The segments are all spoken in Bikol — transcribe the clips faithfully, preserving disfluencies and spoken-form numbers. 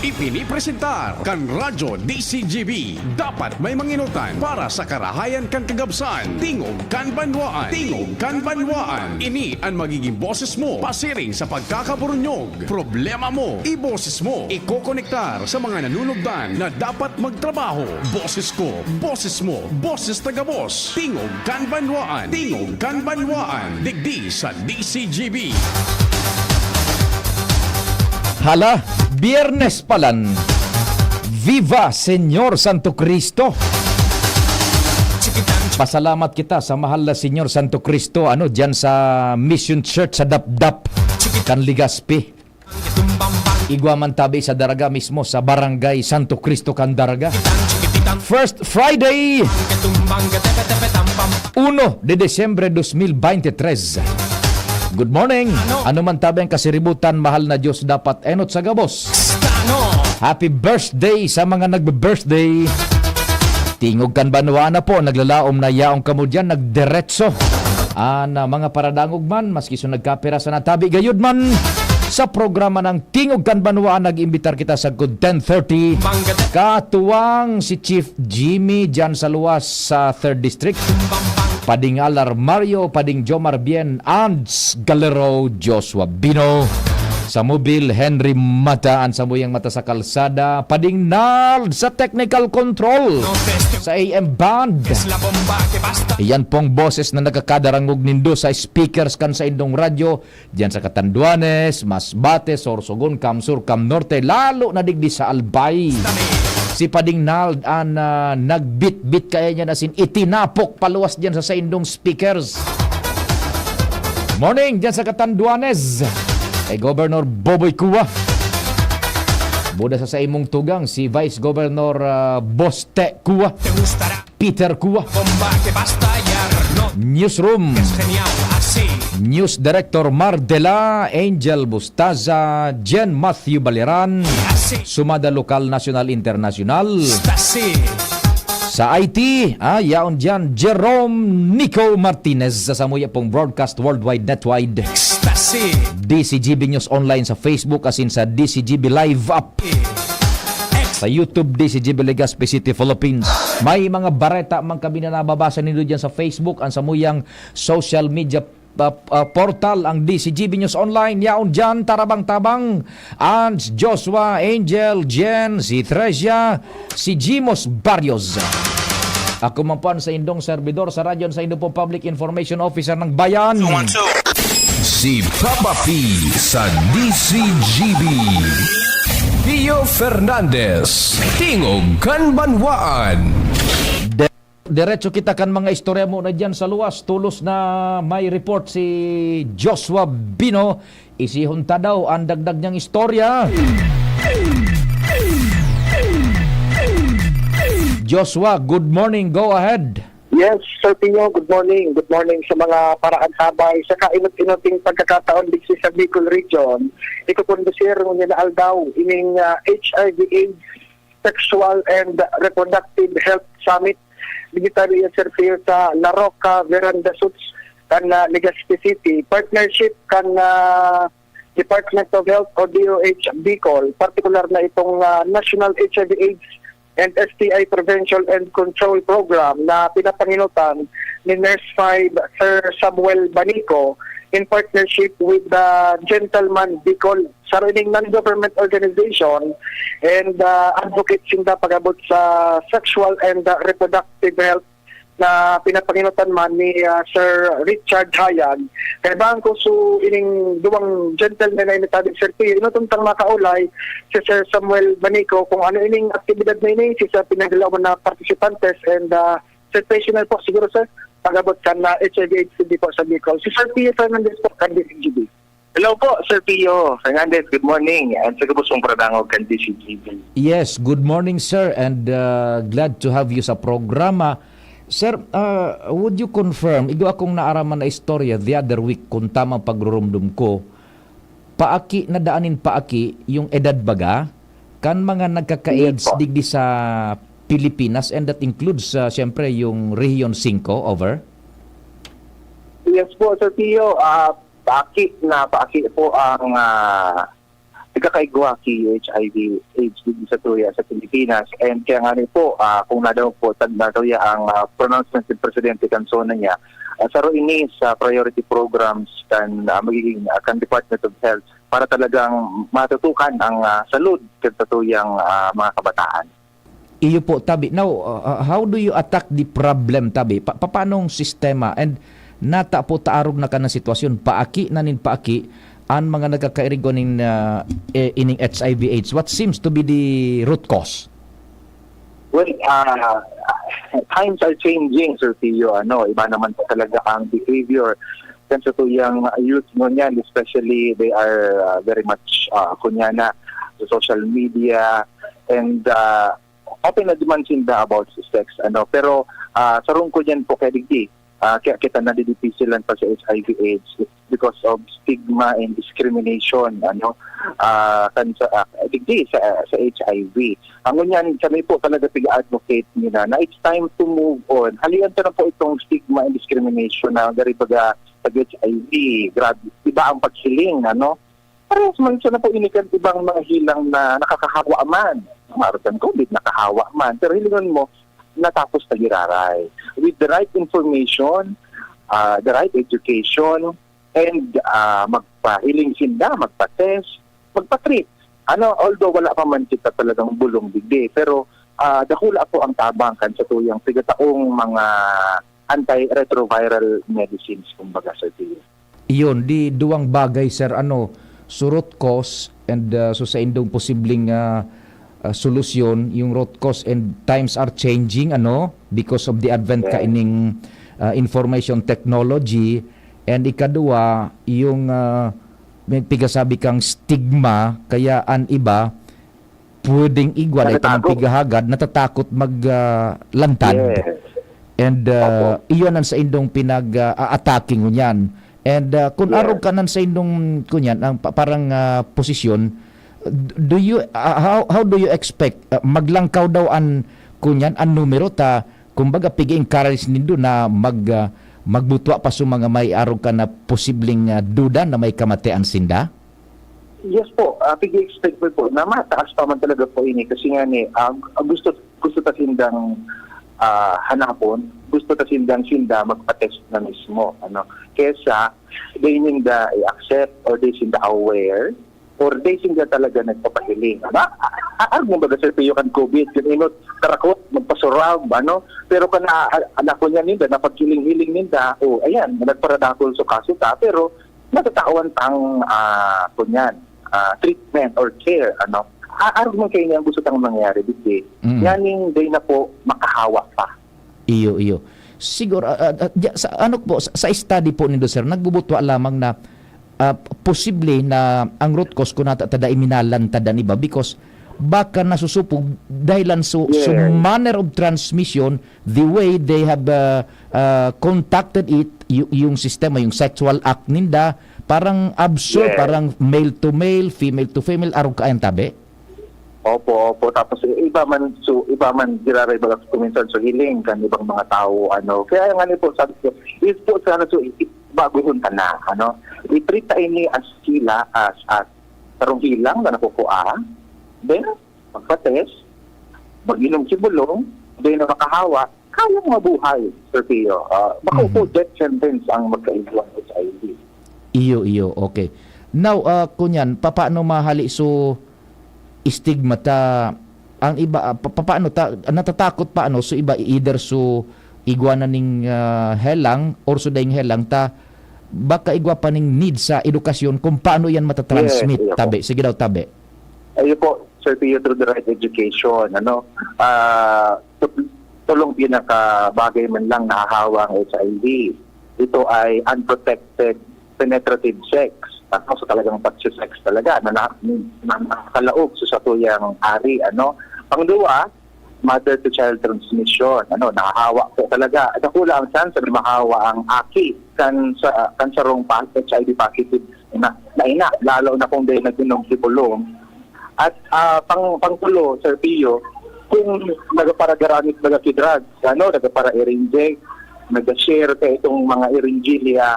Ipinipresentar kan Radyo D C G B. Dapat may manginutan para sa karahayan kan kagabsan. Tingog kan banwaan. Tingog kan banwaan. Ini an magiging boses mo pasiring sa pagkakaburunyog. Problema mo, iboses mo. Ikokonektar sa mga nanunugdan na dapat magtrabaho. Boses ko, boses mo, boses ta gabos. Tingog kan banwaan. Tingog kan banwaan. Digdi sa D C G B. Hala, Biyernes palan. Viva Señor Santo Cristo! Pasalamat kita sa mahal na Señor Santo Cristo, ano, diyan sa Mission Church sa Dapdap, kan Legazpi. Igwa man tabi sa Daraga mismo, sa Barangay Santo Cristo kan Daraga. First Friday, uno de Disyembre dos mil beintitrés. Good morning. Ano man tabi ang kasiributan, mahal na Diyos dapat enot sa gabos. Happy birthday sa mga nagbe-birthday. Tingog kan banwaan na po, naglalaom na yaong kamo diyan, nagdiretso. An, ah, mga paradangog man, maski so nagkapira sa natabi gayud man, sa programa ng Tingog kan Banwaan, nag-imbitar kita sa good ten thirty. Katuwang si Chief Jimmy diyan sa luwas sa Third District. Pading Alar Mario, Pading Jomar Bien, Ands Galero, Joshua Bino. Sa Mobil, Henry Mata, an samuyang mata sa kalsada, Pading Nald sa technical control, sa A M band. Iyan pong boses na nakakadarangog nindo sa speakers kan saindong radyo, diyan sa Catanduanes, Masbate, Sorsogon, Cam Sur, Cam Norte, lalo na digdi sa Albay. Si Pading Nald an, ah, nagbitbit kaya niyan, as in, itinapok paluwas diyan sa saindong speakers. Morning diyan sa Catanduanes. Kay Governor Boboy Cua. Buda sa saimong tugang, si Vice Governor, ah, Boste Cua. Peter Cua. Newsroom. News Director Mar Dela, Angel Bustaza, Jen Matthew Baliran. Sumada lokal, nasyonal, internasyonal. Sa I T, ah, yaon diyan, Jerome Nico Martinez sa samuya pong broadcast worldwide netwide. D C G B News Online sa Facebook asin sa D C G B Live app. Sa YouTube, D C G B Legazpi City, Philippines. May mga bareta man kami na nababasa nindo diyan sa Facebook, ang samuyang social media, ah, ah, portal, ang D C G B News Online. Yaon diyan, tarabang-tabang, Ans, Joshua, Angel, Jen, si Tresia, si Jimos Barrios. Ako man po ang saindong servidor sa radyo, ang saindo po public information officer ng bayan. Si Papa P sa D C G B. Pio Fernandez, Tingog kan Banwaan. De-, diretso kita kan mga istorya mo na diyan sa luwas. Tulos na may report si Joshua Bino. Isihon ta daw ang dagdag niyang istorya. Joshua, good morning. Go ahead. Yes, Sir Pino, good morning. Good morning sa mga paraantabay sa kainot-inoting pagkakataon digsi sa Bicol Region. Ikukondusir ngunyan na aldaw ining, ah, H I V AIDS Sexual and Reproductive Health Summit digitali, Sir Pio, sa La Roca Veranda Suites kan, ah, Legazpi City. Partnership kan, ah, Department of Health o D O H Bicol, partikular na itong, ah, National H I V AIDS and S T I Prevention and Control Program na pinapanginutan ni Nurse five Sir Samuel Banico in partnership with the Gentleman Bicol, saro ining non-government organization and, ah, advocate sinda pag-abot sa sexual and, ah, reproductive health na pinapanginutan man ni, ah, Sir Richard Hayag. Kaya bang ko so ining duwang gentleman na initabi, Sir Pio, inutong tang makaulay si Sir Samuel Banico kung ano ining aktibidad na ini, si sa pinagdalawan na participantes and, ah, sensational po siguro, sir, pag-abot sa na H I V AIDS hindi po sa Bicol. Si Sir Pio Fernandez po, kan D C G B. Hello po, Sir Pio Fernandez. Good morning. And sa gabos mong paradangog kan D C G B. Yes, good morning, sir, and, uh, glad to have you sa programa. Sir, uh, would you confirm, igwa akong naaraman na istorya the other week, kung tamang pagrurumdom ko, paaki, nadaan nin paaki yung edad baga kan mga nagkaka-AIDS Yes po. digdi sa Pilipinas, and that includes, uh, siyempre, yung Rehiyon singko, over? Yes po, Sir Pio. Ah, paaki na paaki po ang, ah, kakaigwa ki H I V AIDS digdi sa tuya sa Pilipinas. And kaya nga ni po, ah, kung nadamo po, tag-, natuya ang, ah, pronouncement ni Presidente kan SONA niya, ah, saro ini sa priority programs kan, ah, magiging, ah, kan Department of Health para talagang matutukan ang, ah, salud kan satuyang, ah, mga kabataan. Iyo po, tabi. Now, uh, uh, how do you attack the problem, tabi? Pa papanong sistema? And nata po taarog na kan sitwasyon, paaki na nin paaki, an mga nagkakairigo nin, ah, eh, ining H I V AIDS. What seems to be the root cause? Well, ah, times are changing, Sir Pio. Ano, iba naman po talaga ang behavior kan satuyang youth ngunyan, especially they are, ah, very much, ah, kunya na sa social media, and, ah, open na man sinda about sex, ano. Pero, ah, sarong ko diyan po kay digdi, ah, kaya kita nadidipisilan pa sa H I V AIDS because of stigma and discrimination, ano, ah, kan sa, ah, digdi sa, sa H I V. Ang ngunyan, kami po talaga piga-advocate nila na it's time to move on. Halian ta na po itong stigma and discrimination na gari baga pag H I V, grabe, iba ang paghiling, ano? Parehas man siya na po ini kan ibang mga helang na nakakahawa man. Maaram kan COVID, nakahawa man. Pero hilingon mo, natapos na giraray. With the right information, ah, the right education, and, ah, magpahiling sinda, magpa-test, magpa-treat. Ano, although wala pa man kita talagang bulong digdi, pero, ah, dakula po ang tabang kan satuyang pigataong mga antiretroviral medicines, kumbaga, Sir Pio. Iyon, di duwang bagay, sir, ano, so root cause and, ah, so saindong posibleng, ah, ah, solusyon, yung root cause and times are changing, ano, because of the advent Yes. kaining, ah, information technology, and ikadua, yung, ah, may pigasabi kang stigma, kaya an iba, pwedeng igwa, dai pa man Natatago. pigahagad, natatakot mag, ah, lantad. Yes. And, ah, Opo. iyon ang saindong pinag, ah, a-attacking ngunyan. And, ah, kun Yes. arog ka nan saindong, kunyan, ang pa-, parang, ah, posisyon, d-, do you, ah, how, how do you expect, ah, maglangkaw daw an, kunyan, an numero ta, kumbaga, pig-encourage nindo na mag, ah, magbutwa pa sa mga may arog ka na posibleng, ah, duda na may kamatian sinda? Yes po, ah, pig-expect mo po na mataas pa man talaga po ini kasi nga ni, ah, gusto, gusto ta sindang, ah, hanapon, gusto ta sindang sinda magpa-test na mismo, ano, kesa di ninda i-accept or di sinda aware or di sinda talaga nagpapahiling. Ba, a-, a-, arog mo baga, Sir Pio, kan COVID, yung inot, karakot, magpasurab, ano, pero kan a-, a-, anak ko niya ninda, napaghiling-hiling ninda, oh, ayan, nagparadakol sa kaso ta, pero natatawan tang, ah, kunyan, ah, treatment or care, ano. A-, arog man kaini ang gusto tang mangyari, digdi. Mm. Nganing dai na po makahawa pa. Iyo, iyo. Siguro, ah, ah, ah, dya-, sa, ano po, sa, sa study po nindo, sir, nagbubutwa lamang na, ah, posible na ang root cause kung nata-, ta dai minalantad an iba because baka nasusupog dahilan so, so Yes. manner of transmission, the way they have, uh, uh, contacted it, yu-, yung sistema, yung sexual act ninda, parang absurd, Yes. parang male to male, female to female, arog kaayan tabi? Opo, opo. Tapos, eh, iba man, so, iba man, giraray baga kuminsan, so, hiling kan ibang mga tao, ano. Kaya nga ni po, sabi ko, is po sana, so, i-, baguhon ta na, ano. I-treat ta ini as hila, as, as sarong hilang na nakukua. Then, magpa-test, mag-inom si bulong, di na makahawa, kayang mabuhay, Sir Pio. Ah, bako Mhm. po, death sentence ang magkaigwang H I V. Iyo, iyo. Okay. Now, ah, kunyan, papaano mahali so stigma ta, ang iba, ah, pa-, papaano ta, natatakot pa, ano, so iba, either so igwa na ning, ah, helang or so daing helang ta, baka igwa pa ning need sa edukasyon kung paano yan matatransmit, Yes, iyo po. tabi. Sige daw, tabi. Ayun po, Sir Pio, through the right education, ano, ah, tu-, tulong pinakabagay man lang nahahawa ang H I V. Ito ay unprotected penetrative sex. Tapos talagang pagsisex talaga, na, na, na nakakalaog sa satuyang ari, ano. Pangduwa, mother to child transmission. Ano, nahahawa po talaga. At dakula ang chance na mahawa ang aki kan sa, kan sarong pa-, H I V positive na, na ina, lalo na kung dahil nag-inom si bulong. At, ah, pang, pangtulo, Sir Pio, kung nagparagamit baga ki drugs, ano, nagpara-inject, nag-share ka itong mga irinjilya,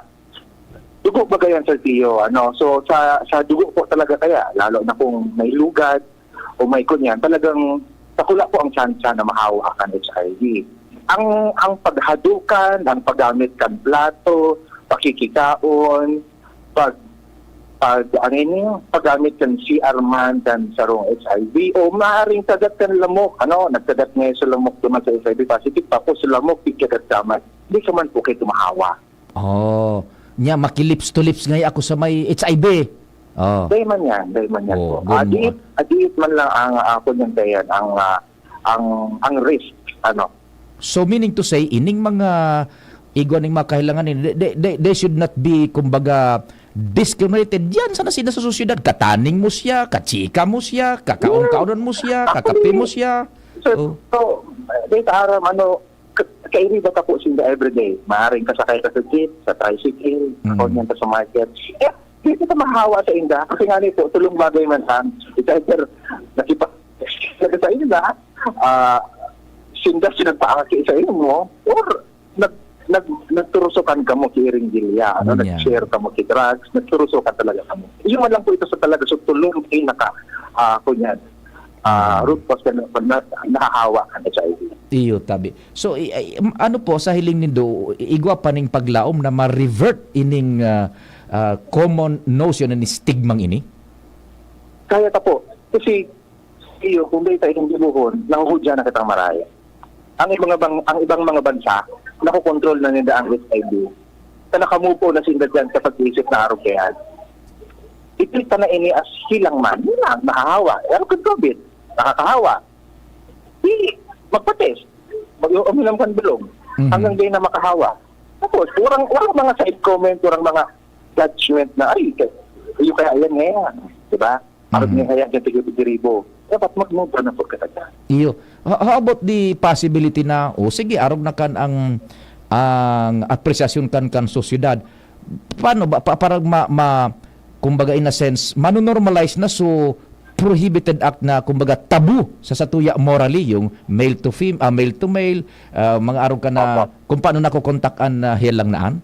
Dugo baga yan, Sir Tio, ano? So, sa, sa dugo po talaga kaya, lalo na kung may lugad o may kunyan, talagang sakula po ang tsansa na mahawa ka ng H I V. Ang, ang paghadukan, ang paggamit kan plato, pakikikaon, pag, pag, ano yun, paggamit kan C R man kan sarong H I V, o maaaring kagat kan lamok, ano, nagkagat ngayon sa lamok duman sa H I V positive, tapos sa lamok, di kagat ka man, di ka man po kayo tumahawa. Oh, nya, maki-lips to lips ngay ako sa may H I V. Oh. Dai man yan, dai man yan Oh, po. Gun mo, Adiit, adiit man lang ang, ah, ako niyang dayan, ang, ah, ang, ang risk, ano. So, meaning to say, ining mga igwa ning mga kahilangan, eh, they, they, they, they should not be, kumbaga, discriminated. Yan sana sila sa sosyedad. Kataning mo siya, kachika mo siya, kakaon-kaonan mo siya, kakape mo siya. Sir, Oh. so, dai ta aram, ano, ka-, kairiba ta po sinda everyday. Maaring kasakay ka sa jeep, sa tricycle, Mm. ako niyan ta sa market. Eh, di kita mahawa sa inda. Kasi nga ni po, tulong bagay man lang. It's either nakipa-, sa inda, ah, sinda sinagpaaki sa imo, or nag-, nag-, nagturusokan kamo ki Iring Gilya, ano, Yan. nag-share kamo ki drugs, nagturusokan talaga kamo. Iyo man lang po ito sa talaga, so tulong pinaka, ah, kunyan, ah, Mm. root cause na, na, nahahawa kan H I V. Iyo, tabi. So, i-, i-, ano po, sa hiling nindo, igwa pa ning paglaom na ma-revert ining, ah, ah, common notion na ni stigmang ini? Kaya ta po. Kasi, iyo, kung dai ta ining gibohon, nangugudya na kitang maraya. Ang ibang, ibang, ang ibang mga bansa, nakokontrol na ninda ang H I V. Ta naka-move on na sinda dyan sa pag-iisip na arog kaiyan. Ipilta na ini as hilang man, yun lang, nahahawa. Pero kung COVID, nakakahawa. Di, magpa-test. Mag-, uminom kan bulong. Mhm. Hanggang di na makahawa. Tapos, walang, walang mga side comment, walang mga judgment na, "Ay, kay-, iyo kaya yan ngayon." Di ba? Parang Mhm. may kaya dyan, tigil-tigiribo. Dapat mag-move on na po ka na. Iyo. Ho-, how about the possibility na, o sige, arog na kan ang, ang apresyasyon kan, kan sosyedad. Paano ba? Pa-, parang ma-, ma-, kumbaga, in a sense, mano-normalize na, so prohibited act na, kumbaga, tabu sa satuya morally, yung male to fem-, ah, male to male, ah, mga arog ka na Opo. kung paano nakokontak an, ah, helang na an?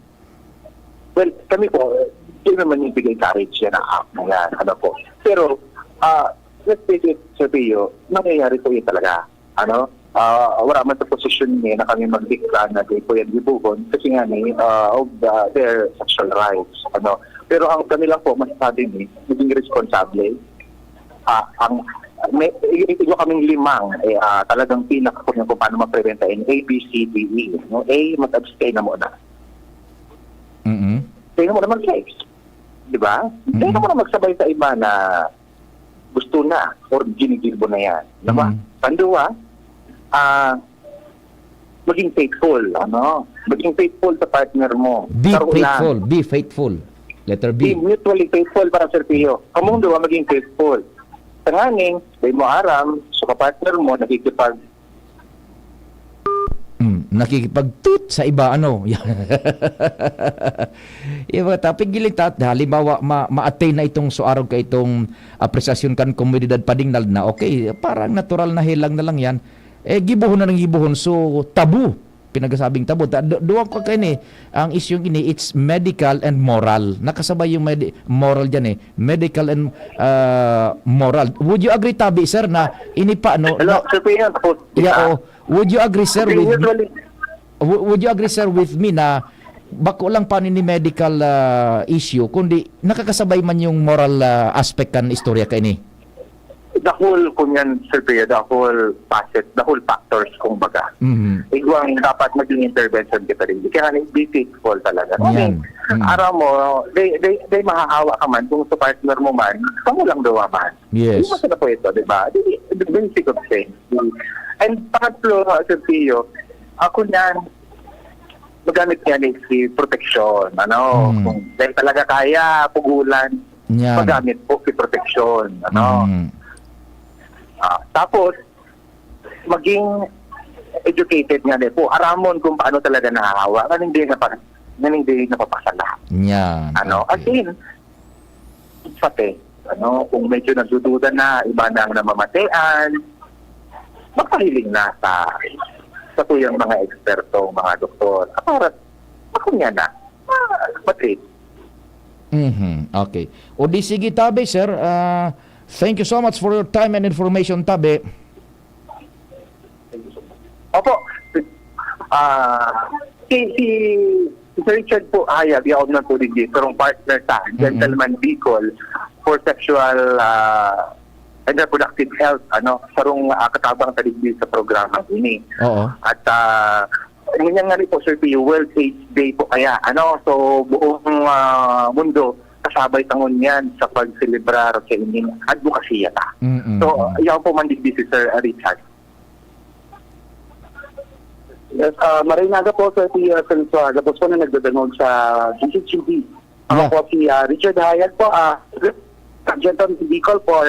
Well, kami po, eh, di naman yung bigay courage yan ang act na yan, ano po. Pero, ah, let's face it, Sir Pio, nangyayari po yun talaga. Ano? Ah, wala man sa posisyon niya na kami magdikta na di po yan gibohon kasi nga ni, ah, of, ah, their sexual rights. Ano? Pero ang kami lang po, masasabi ni, maging responsable. Ah, ang, may, i-, i-, iba kaming limang, eh, ah, talagang pinaka kung paano mapreventa in A, B, C, D, E. No? A, mag-abstain na muna. Mm. Abstain na muna mag-sex. Di ba? Abstain na Mm. muna magsabay sa iba na gusto na or ginigibo na yan. Di ba? Mm. Pandua, ah, maging faithful, ano? Maging faithful sa partner mo. Be Sa ulan. faithful. Be faithful. Letter Be B. mutually faithful para sa Pio. Kamong duwa maging faithful. Tanganing, di mo aram, so kapartner mo, nakikipag- Mm, nakikipagtut sa iba, ano? Yung mga topic giling ta, halimbawa, ma-, ma-attain na itong suarog ka itong apresyasyon kan komunidad padingnal na, okay, parang natural na helang na lang yan. Eh, gibohon na nang gibohon, so, tabu. Pinagsasabing tabu. Ta-, du-, duwang ko kayo ni, ang isyung ini, it's medical and moral. Nakasabay yung medi-, moral dyan eh. Medical and, ah, moral. Would you agree, Tabi, sir, na ini pa, no? Hello, na, Sir Pio, tapos, yeah, ah, oh. Would you agree, sir, okay, with me? Usually, Wo-, would you agree, sir, with me na bako lang pa ni medical, ah, issue, kundi nakakasabay man yung moral, ah, aspect kan istorya kaini? The whole, kung yan, Sir Pio, the whole facet, the whole factors, kumbaga. Mhm. Igwang dapat maging intervention kita rin. Kaya nga, be faithful talaga. Yan. Kasi, Mm. aram mo, they, they, they mahahawa ka man kung sa partner mo man, pangulang dawa man. Yes. Hindi mo sila pwesto, di ba? Di, the basic of things. And pangatlo, Sir Pio, ako niyan, magamit niya ni si proteksyon, ano, Hmm. kung dahil talaga kaya, pugulan, Yan. magamit po si proteksyon, ano. Hmm. Ah, tapos, maging educated nga din po. Aramon kung paano talaga nahahawa, nga hindi na pa, nga hindi napapasala. Yan. Ano, as Okay. in, pati, ano, kung medyo nagdududa na, iba na ang namamatean, magpahiling na sa, sa tuyang mga eksperto, mga doktor. At para, ako niya na, ah, matreat. Mhm. Okay. O di sige, tabi, sir. Ah, thank you so much for your time and information, tabi. Opo. Ah, si, si Sir Richard po Hayag, yaon na po digdi, sarong partner sa Gentleman Bicol for sexual ah, and reproductive health, ano, sarong ah, katabang sa digdi sa programa ini. Oo. At ah, ngunyan nga rin po, Sir Pio, World AIDS Day po kaya, ano, so buong ah, mundo kasabay ta ngunyan sa pagselebrar sa ining advokasya ta. Mm-mm. So, yaon po man digdi si Sir Richard. Yes, ah, maray na aga po, Sir Pio Francois. Gabos po na nagdadangog sa D C G B. Ako Yeah. po si ah, Richard Hayag po, ah, Gentleman Bicol for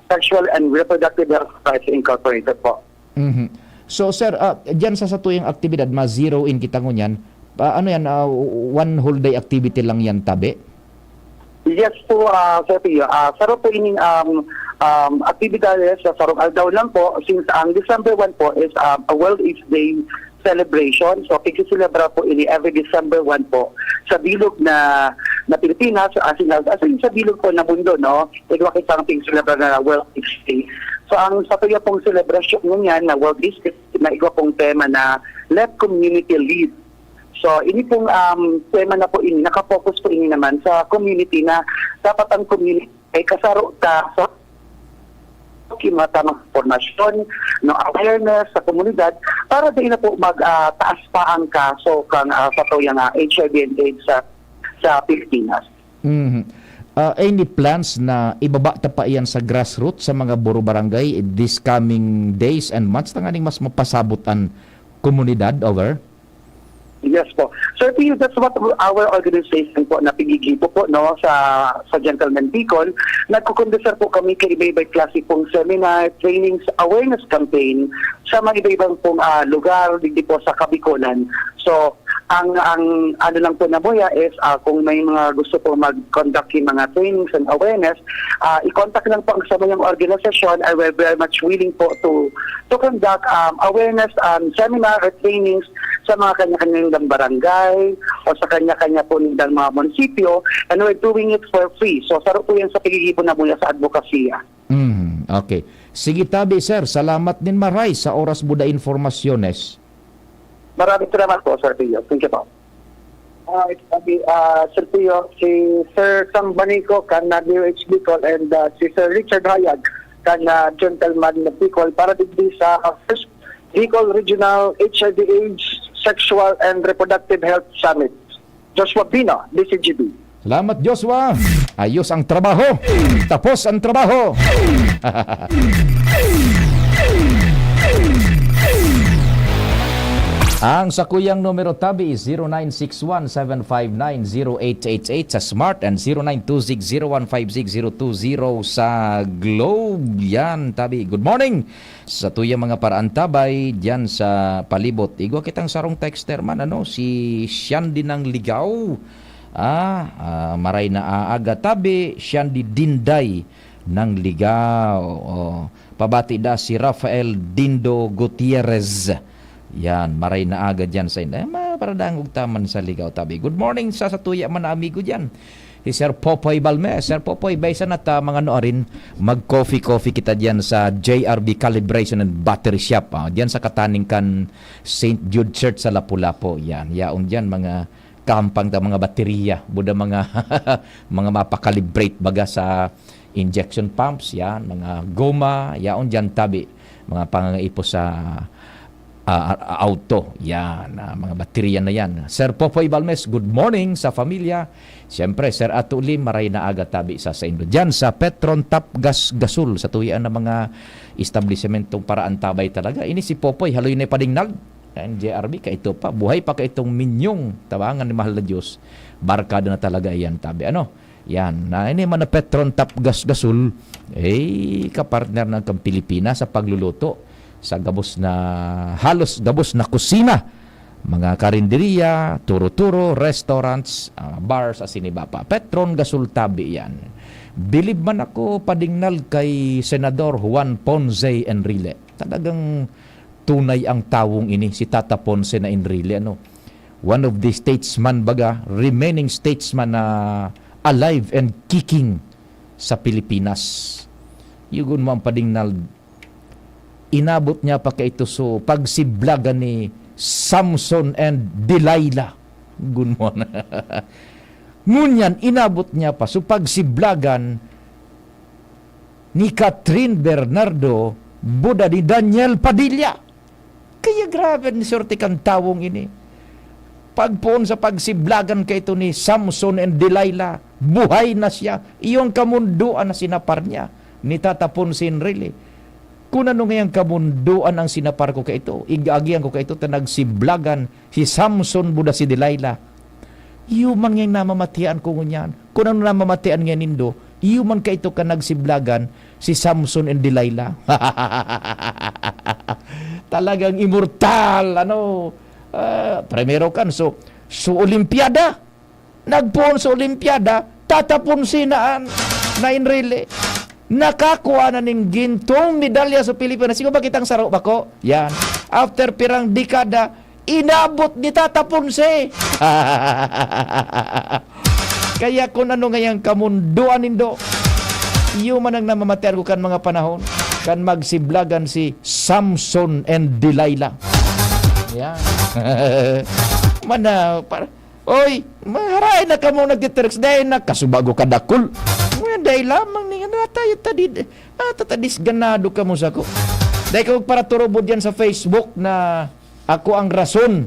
Sexual and Reproductive Health Rights Incorporated po. Mhm. So, sir, ah, diyan sa satuyang aktibidad, ma-zero in kita ngunyan. Ah, ano yan, ah, one whole day activity lang yan, tabi? Yes po, ah, Sir Pio. Ah, saro po ining um, um, aktibidades sa sarong aldaw lang po, since ang December one po is um, a World AIDS Day celebration. So, pagsiselebra po ini every December one po sa bilog na na Pilipinas, as in, as in sa bilog po na mundo, no? Igwa kitang pagsiselebra na World AIDS Day. So, ang sa tuya pong selebrasyon ngunyan na World AIDS Day, na igwa pong tema na Let Community Lead. So, ini pong um, tema na po ini, nakapokus po ini naman sa community na dapat ang community ay kasaro ta sa yung mga tamang formasyon, no, awareness sa komunidad para din na po mag ah, taas pa ang kaso kang ah, sa tuyang ah, H I V and AIDS sa sa Pilipinas. Mhm. Ah, any plans na ibaba ta pa iyan sa grassroots, sa mga buro barangay, this coming days and months, tanganing mas mapasabot an komunidad over? Yes po. Sir Pio, that's what our organization po na pigigipo po, no, sa sa Gentleman Bicol. Nagkukonducir po kami kay iba-ibang klase pong seminar, trainings, awareness campaign sa mga iba-ibang pong ah, lugar digdi po sa Kabicolan. So, ang ang ano lang po na muya is ah, kung may mga gusto po mag-conduct yung mga trainings and awareness, ah, i-contact lang po ang sa mga organisasyon, and we're very much willing po to to conduct um, awareness um, seminar or trainings sa mga kanya-kanyang barangay o sa kanya-kanya po nilang mga munisipyo, and we're doing it for free. So, saro po yan sa pagigipon na mula sa advokasya. Mhm. Okay. Sige, tabi, sir. Salamat nin maray sa oras mo da informasyones. Maraming salamat po, Sir Pio. Thank you po. Ah, sabi, ah, Sir Pio, si Sir Sam Banico kan ah, D O H Bicol and ah, si Sir Richard Hayag kan ah, Gentleman Bicol para digdi sa ah, First Bicol Regional H I V AIDS Sexual and Reproductive Health Summit. Joshua Bino, D C G B. Salamat, Joshua. Ayos ang trabaho. Tapos ang trabaho. Ang sakuyang numero, tabi, is zero nine six one seven five nine zero eight eight eight sa Smart and zero nine two six zero one five six zero two zero sa Globe. Yan, tabi. Good morning sa tuyang mga paraantabay diyan sa palibot. Igwa kitang sarong texter man, ano, si Shandy ng Ligaw. Ah, ah, maray na aaga, tabi, Shandy Dinday ng Ligaw. Oh, pabati da si Rafael Dindo Gutierrez. Yan, maray na aga diyan sa inda. Eh, ma-, para dangog ta man sa Ligaw, tabi. Good morning sa, sa tuya man na amigo diyan. Si Sir Popoy Balme. Sir Popoy, baysa na ta, mga ano, arin, mag-coffee-coffee kita diyan sa J R B Calibration and Battery Shop. Ah, diyan sa kataning kan Saint Jude Church sa Lapu-Lapu. Yan, yaon diyan, mga kahampang ta, mga baterya. Buda mga, mga mapakalibrate baga sa injection pumps, yan, mga goma, yaon diyan tabi, mga pangangaipo sa ah, ah, auto. Yan, ah, mga baterya na yan. Sir Popoy Balmes, good morning sa familia. Siyempre, Sir Ato Lim, maray na aga tabi sa saindo. Diyan sa Petron Tap Gas Gasol, sa tuyaan na mga establisementong paraantabay talaga. Ini si Popoy, haloy na padingnag. Yan, J R B, kaito pa. Buhay pa kaitong Minyong, tabangan ni mahal na Diyos. Barkada na talaga yan, tabi. Ano? Yan. Na, ini man na Petron Tap Gas Gasol, eh, kapartner ng kang Pilipinas sa pagluluto sa gabos na, halos gabos na kusina. Mga karinderiya, turo-turo, restaurants, ah, bars, asin iba pa. Petron Gasol tabi yan. Bilib man ako padingnal kay Senador Juan Ponce Enrile. Talagang tunay ang tawong ini, si Tata Ponce na Enrile, ano? One of the statesman baga, remaining statesman na alive and kicking sa Pilipinas. Yugon mo ang padingnal, inabot niya pa kaito so pagsiblagan ni Samson and Delilah. Gunman. Ngunyan, inabot niya pa so pagsiblagan ni Catherine Bernardo, buda ni Daniel Padilla. Kaya grabe ang swerte kan tawong ini. Pagpoon sa pagsiblagan kaito ni Samson and Delilah, buhay na siya. Iyo ang kamundoan na sinapar niya ni Tata Ponce Enrile. Kun ano ngayang kamundoan ang sinapar ko kaito, igaagihan ko kaito ta nagsiblagan si Samson buda si Delilah. Iyo man ngayang namamatian ko ngunyan. Kun ano namamatian ngayon nindo, iyo man kaito kan nagsiblagan si Samson and Delilah. Talagang imortal, ano, ah, primero kan, so, so Olimpiada, nagpoon sa Olimpiada, tatapon sinaan na Enrile. Nakakua na ning gintong medalya sa Pilipinas. Sigo ba kitang saro bako? Yan. After pirang dekada, inabot ni Tata Ponce. Kaya kun ano ngayang kamundoan nindo, iyo man ang namamatian ko kan mga panahon, kan magsiblagan si Samson and Delilah. Yan. Mana, para, oy, maharay na kamo nagtitext, dahil na kasubago kadakul. Ngayon, dahil lamang ni, ano, tayo, tadi, ah, tatadis, ganado kamo sa ko. Dahil ka magparaturubod yan sa Facebook na ako ang rason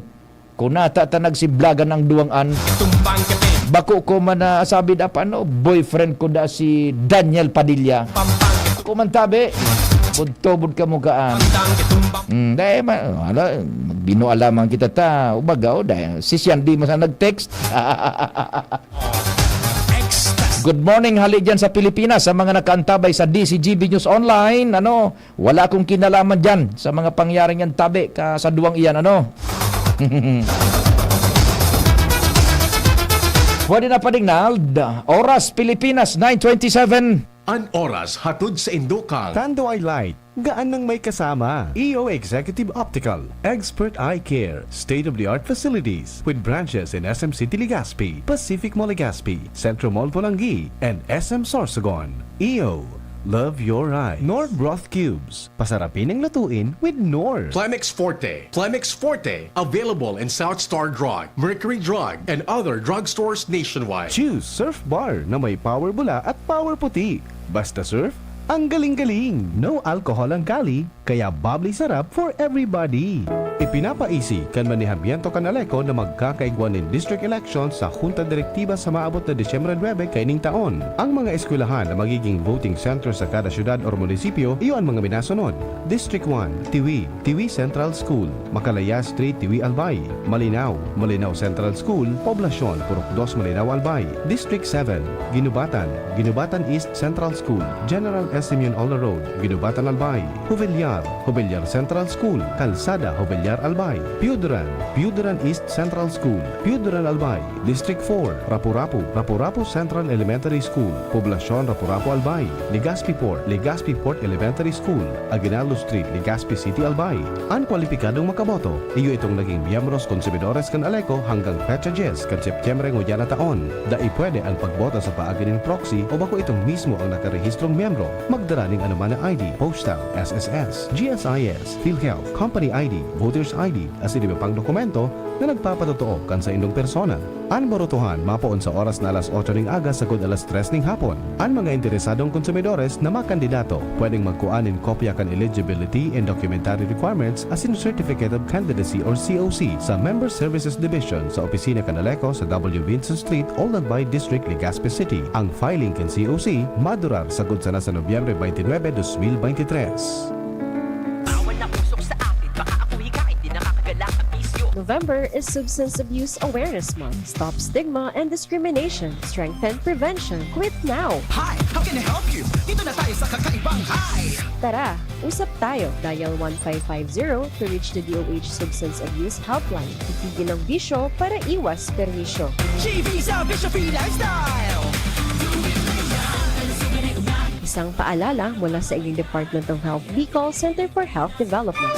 kung nata ta nagsiblagan ang duwang an. Tumbang ka, Pin. Bako ko man na sabi da pa, ano, boyfriend ko da si Daniel Padilla. Pampang. Ako man tabi, budto-bud ka mo kaan. Tandang ka, tumbang. Hmm, dahil ma-, ala, magbinual lamang kita ta. Ubaga, oh, dahil si Sian di man sa nag-text. Extra. Good morning, hali dyan sa Pilipinas, sa mga nakaantabay sa D C G B News Online. Ano, wala akong kinalaman dyan sa mga pangyaring yan, tabi ka sa duwang iyan, ano? Pwede na, Padingnald. Oras, Pilipinas, nine twenty-seven. An oras hatod sa Indokang. Tanduay Light, gaan nang may kasama. E O Executive Optical, expert eye care, state-of-the-art facilities with branches in S M City Legazpi, Pacific Mall Legazpi, Centro Mall Polangui, and S M Sorsogon. E O, love your eyes. Knorr Broth Cubes, pasarapin ang lutuin with Knorr. Plemex Forte. Plemex Forte, available in South Star Drug, Mercury Drug, and other drugstores nationwide. Choose Surf Bar na may power bula at power puti. Basta surf, ang galing-galing. No alcohol ang Cali, kaya bubbly sarap for everybody. Ipinapaisi kan manehamiento kan Aleco na magkakaigwa nin district election sa Junta Direktiba sa maabot na Disyembre nuebe kaining taon. Ang mga eskwelahan na magiging voting center sa kada syudad or munisipyo, iyo an mga minasunod: District one, Tiwi, Tiwi Central School, Macalaya Street, Tiwi, Albay; Malinao, Malinao Central School, Poblacion, Purok dos, Malinao, Albay; District seven, Guinobatan, Guinobatan East Central School, General S. Simeon Olna Road, Guinobatan, Albay; Jovellar, Jovellar Central School, Calzada, Jovellar, Albay; Piuduran, Piuduran East Central School, Piuduran, Albay; District four, Rapu-Rapu, Rapu-Rapu Central Elementary School, Poblacion, Rapu-Rapu, Albay; Legazpi Port, Legazpi Port Elementary School, Aguinaldo Street, Legazpi City, Albay. An kwalipikadong makaboto, iyo itong naging miyembros konsumidores kan Aleco hanggang petsa dyes kan Setyembre ngunyan na taon. Dai pwede an pagboto sa paagi nin proxy o bako itong mismo ang nakarehistrong miyembro. Magdara nin anoman na I D, postal, S S S, G S I S, PhilHealth, company I D, voter's I D, asin iba pang dokumento na nagpapatotoo kan saindong persona. An botohan mapoon sa oras na alas otso ning aga sagkod alas tres ning hapon. An mga interesadong konsumidores na makandidato pwedeng magkua nin kopya kan eligibility and documentary requirements asin Certificate of Candidacy or C O C sa Member Services Division sa opisina kan Aleco sa W Vinson Street, Old Albay District, Legazpi City. Ang filing kan C O C madurar sagkod sana sa Nobyembre twenty-nine, twenty twenty-three. Bawal na usok sa atin, baka ako hikain, di nakakagala ang bisyo. November is Substance Abuse Awareness Month. Stop stigma and discrimination. Strengthen prevention. Quit now! Hi! How can I help you? Dito na tayo sa kakaibang Hi! Tara, usap tayo. Dial one five five zero to reach the D O H Substance Abuse Helpline. Itigil ang bisyo para iwas perwisyo. G V sa Bisyo Free Lifestyle! Isang paalala mula sa inyong Department of Health Bicol, Center for Health Development.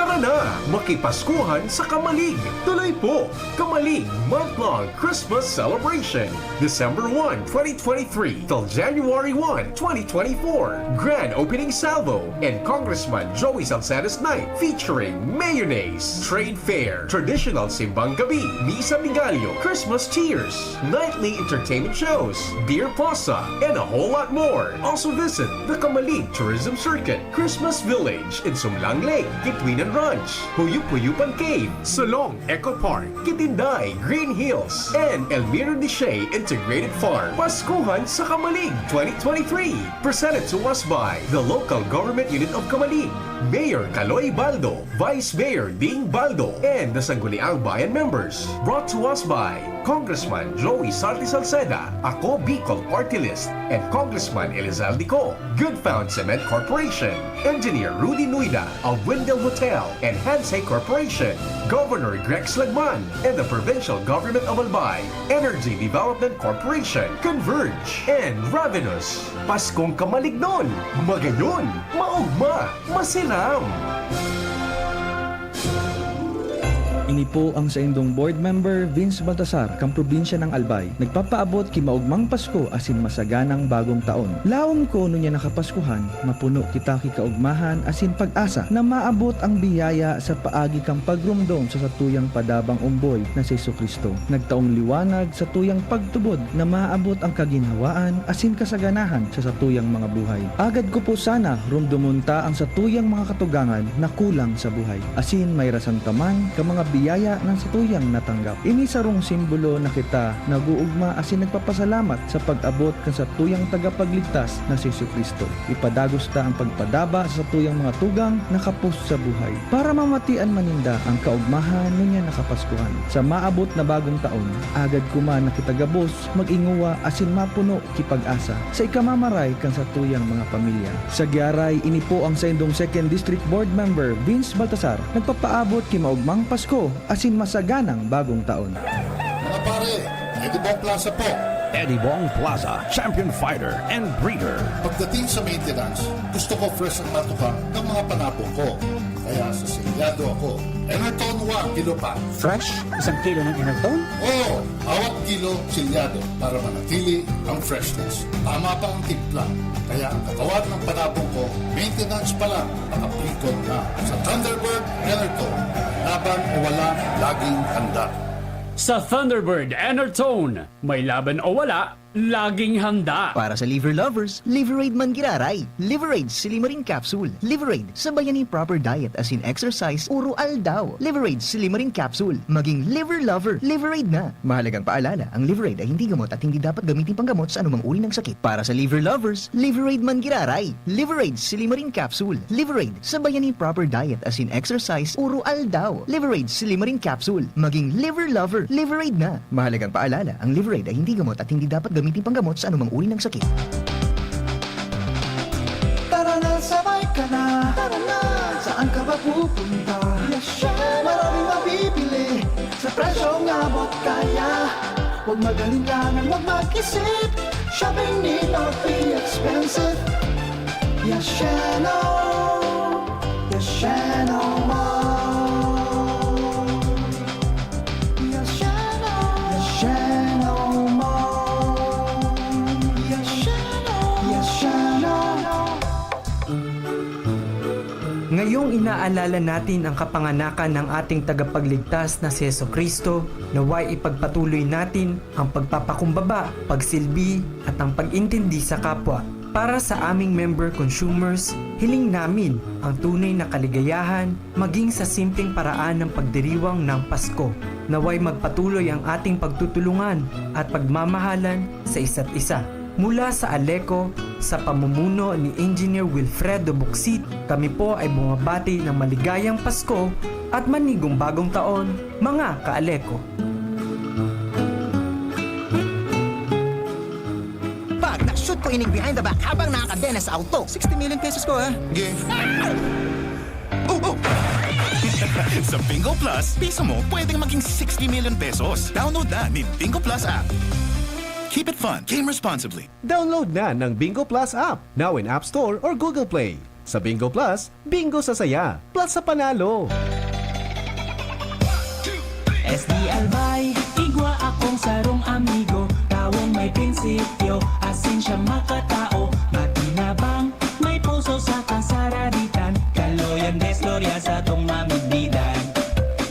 Tara na, makipaskuhan sa Kamalig! Tuloy po, Kamalig Month-Long Christmas Celebration, December one, twenty twenty-three till January one, twenty twenty-four. Grand opening salvo and Congressman Joey Salcedo's night featuring mayonnaise, trade fair, traditional simbang gabi, misa de gallo, Christmas cheers, nightly entertainment shows, beer plaza, and a whole lot more. Also visit the Kamalig Tourism Circuit, Christmas Village in Sumlang Lake, Kitwinan Ranch, Huyup-Huyupan Cave, Solong Eco Park, Kitinday, Green Hills, and Elmiro Deshay Integrated Farm. Paskuhan sa Kamalig twenty twenty-three. Presented to us by the Local Government Unit of Kamalig, Mayor Kaloy Baldo, Vice Mayor Ding Baldo, and the Sangguniang Bayan members. Brought to us by Congressman Joey Sarte Salceda, Ako Bicol Party List, and Congressman Elizalde Co, Good Found Cement Corporation, Engineer Rudy Nuida of Windel Hotel and Hansei Corporation, Governor Grex Lagman, and the Provincial Government of Albay, Energy Development Corporation, Converge, and Ravenous. Paskong kamalignon, magayon, maugma, masiram! Ini po ang saindong board member, Vince Baltasar, kan probinsya ng Albay. Nagpapaabot ki maogmang Pasko asin masaganang Bagong Taon. Laom ko ngunyan na Kapaskuhan, mapuno kita ki kaogmahan asin pag-asa na maabot ang biyaya sa paagi kan pagromdom sa satuyang padabang omboy na si Jesu-Cristo. Nagtaong liwanag satuyang pagtubod na maabot ang kaginhawaan asin kasaganahan sa satuyang mga buhay. Agad ko po sana romdomon ta ang satuyang mga katugangan na kulang sa buhay, asin mairasan ta man kan mga biyaya na satuyang natanggap. Ini sarong simbolo na kita nag-oogma asin nagpapasalamat sa pag-abot kan satuyang Tagapagligtas na si Jesu-Cristo. Ipadagos ta an pagpadaba sa satuyang mga tugang na kapos sa buhay. Para mamatian man ninda an kaogmahan ngunyan na Kapaskuhan. Sa maabot na Bagong Taon, agad ko man na kita gabos mag-ingowa asin mapuno ki pag-asa sa ikamamaray kan satuyang mga pamilya. Sa gyaray, ini po ang saindong Second District Board Member, Vince Baltasar, nagpapaabot ki maogmang Pasko asin masaganang Bagong Taon. Mga pare, Eddie Bong Plaza po. Eddie Bong Plaza, champion fighter and breeder. Pagdating sa maintenance, gusto ko fresh ang matukang ng mga panabong ko. Kaya sa selyado ako. Enerton One, kilo pa. Fresh? Isang kilo ng Enerton? Oo, bawat kilo selyado para manatili ang freshness. Tama pa ang timpla. Kaya ang katawan ng panabong ko, maintenance pa lang, nakapikon na. Sa Thunderbird Enerton, laban o wala, laging handa. Sa Thunderbird Enerton, may laban o wala, laging handa. Para sa liver lovers, Liveraid man giraray. Liveraid Silimarin Capsule. Liveraid, sabayan ni proper diet asin exercise uro aldaw. Liveraid Silimarin Capsule. Maging liver lover, Liveraid na. Mahalagang paalala, ang Liveraid ay hindi gamot at hindi dapat gamitin panggamot sa anumang uri ng sakit. Para sa liver lovers, Liveraid man giraray. Liveraid Silimarin Capsule. Liveraid, sabayan ni proper diet asin exercise uro aldaw. Liveraid Silimarin Capsule. Maging liver lover, Liveraid na. Mahalagang paalala, ang Liveraid ay hindi gamot at hindi dapat gamitin panggamot sa anumang uri ng sakit. Tara na, sabay ka na. Tara na. Saan ka ba pupunta? Yasheno! Maraming mabibili sa presyong abot kaya. Huwag mag-alinlangan, huwag mag-isip. Shopping need not be expensive. Yasheno! Yasheno Mall! Yasheno! Yasheno Mall! Yasheno! Yasheno! Ngayong inaalala natin ang kapanganakan ng ating Tagapagligtas na si Jesu-Cristo, naway ipagpatuloy natin ang pagpapakumbaba, pagsilbi, at ang pag-intindi sa kapwa. Para sa aming member consumers, hiling namin ang tunay na kaligayahan maging sa simpleng paraan ng pagdiriwang ng Pasko. Naway magpatuloy ang ating pagtutulungan at pagmamahalan sa isa't isa. Mula sa Aleco, sa pamumuno ni Engineer Wilfredo Bucsit, kami po ay bumabati ng maligayang Pasko at manigong bagong taon, mga ka-Aleco. Pag na-shoot ko ining behind the back habang nakakadena sa auto. Sixty million pesos ko, ha? Game. Oh, oh! Sa Bingo Plus, piso mo pwedeng maging sixty million pesos. Download na ni Bingo Plus app. Keep it fun. Game responsibly. Download na ng Bingo Plus app, now in App Store or Google Play. Sa Bingo Plus, bingo sa saya, plus sa panalo! S D Albay, igwa akong sarong amigo, tawong may prinsipyo, asin siya makatao, matinabang, may puso sa kasaraditan, kaloyan, desglorya sa tong mamigdidan.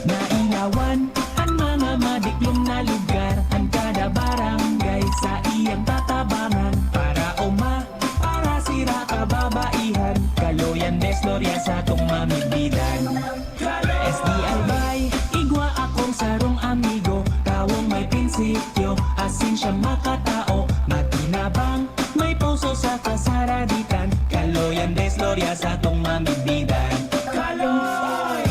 Nailawan, an mga madiklom na lugar, an kada barangay sa iyang tatabangan, para uma, para sira kababaihan, kaloyan, desglorya sa tong mamigdidan. S D Albay, igwa akong sarong amigo, tawong may prinsipyo, asin siya makatao, matinabang, may puso sa kasaraditan, kaloyan, desglorya sa tong mamigdidan. Kaloy!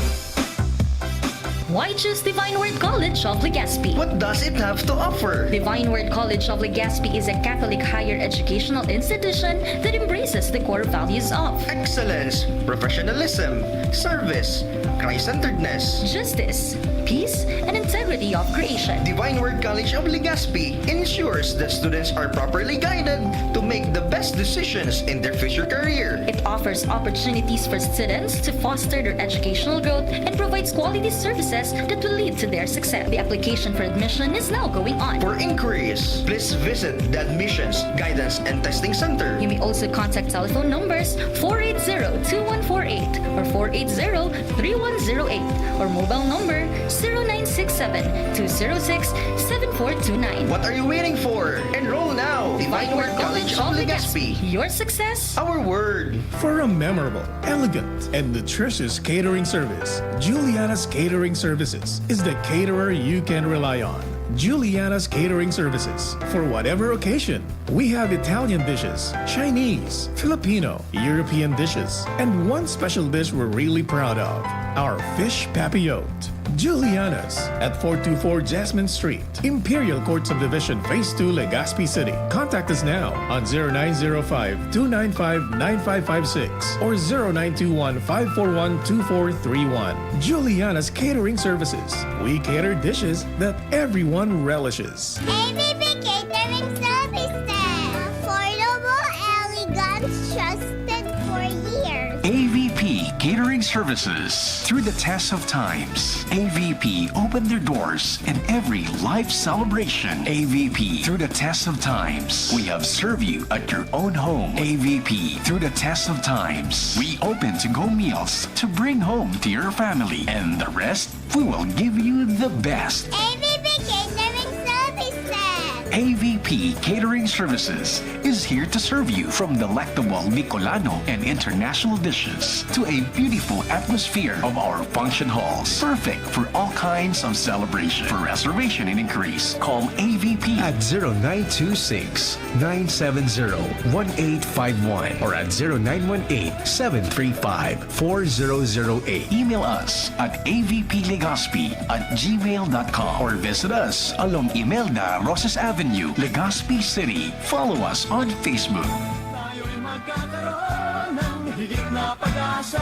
Why choose Divine Word College of Legazpi? What does it have to offer? Divine Word College of Legazpi is a Catholic higher educational institution that embraces the core values of Excellence, professionalism, service, Christ-centeredness, justice, peace, and integrity of creation. Divine Word College of Legazpi ensures that students are properly guided to make the best decisions in their future career. It offers opportunities for students to foster their educational growth and provides quality services that will lead to their success. The application for admission is now going on. For inquiries, please visit the Admissions, Guidance, and Testing Center. You may also contact telephone numbers four eight zero two one four eight or four eight zero three one zero eight or mobile number zero nine six seven two zero six seven four two nine. What are you waiting for? Enroll now! Divine Word College of Legazpi. Your success, our word. For a memorable, elegant, and nutritious catering service, Juliana's Catering Services is the caterer you can rely on. Juliana's Catering Services, for whatever occasion. We have Italian dishes, Chinese, Filipino, European dishes, and one special dish we're really proud of, our fish papillote. Juliana's at four two four Jasmine Street, Imperial Court Subdivision, Phase two, Legazpi City. Contact us now on zero nine zero five, two nine five, nine five five six or zero nine two one, five four one, two four three one. Juliana's Catering Services. We cater dishes that everyone relishes. A V P Catering Services. Affordable, elegant, trusted for years. A V P Catering Services. Through the test of times, A V P opened their doors in every life celebration. A V P, through the test of times, we have served you at your own home. A V P, through the test of times, we open to-go meals to bring home to your family. And the rest, we will give you the best. A V P Catering Services. A V P Catering Services is here to serve you, from delectable Bicolano and international dishes to a beautiful atmosphere of our function halls, perfect for all kinds of celebration. For reservation and inquiries, call A V P at zero nine two six, nine seven zero, one eight five one or at zero nine one eight, seven three five, four zero zero eight. Email us at A V P Legazpi at gmail dot com or visit us along Imelda Roses Avenue, Legazpi City. Follow us on Facebook. Tayo'y magkakaroon ng higit na pag-asa.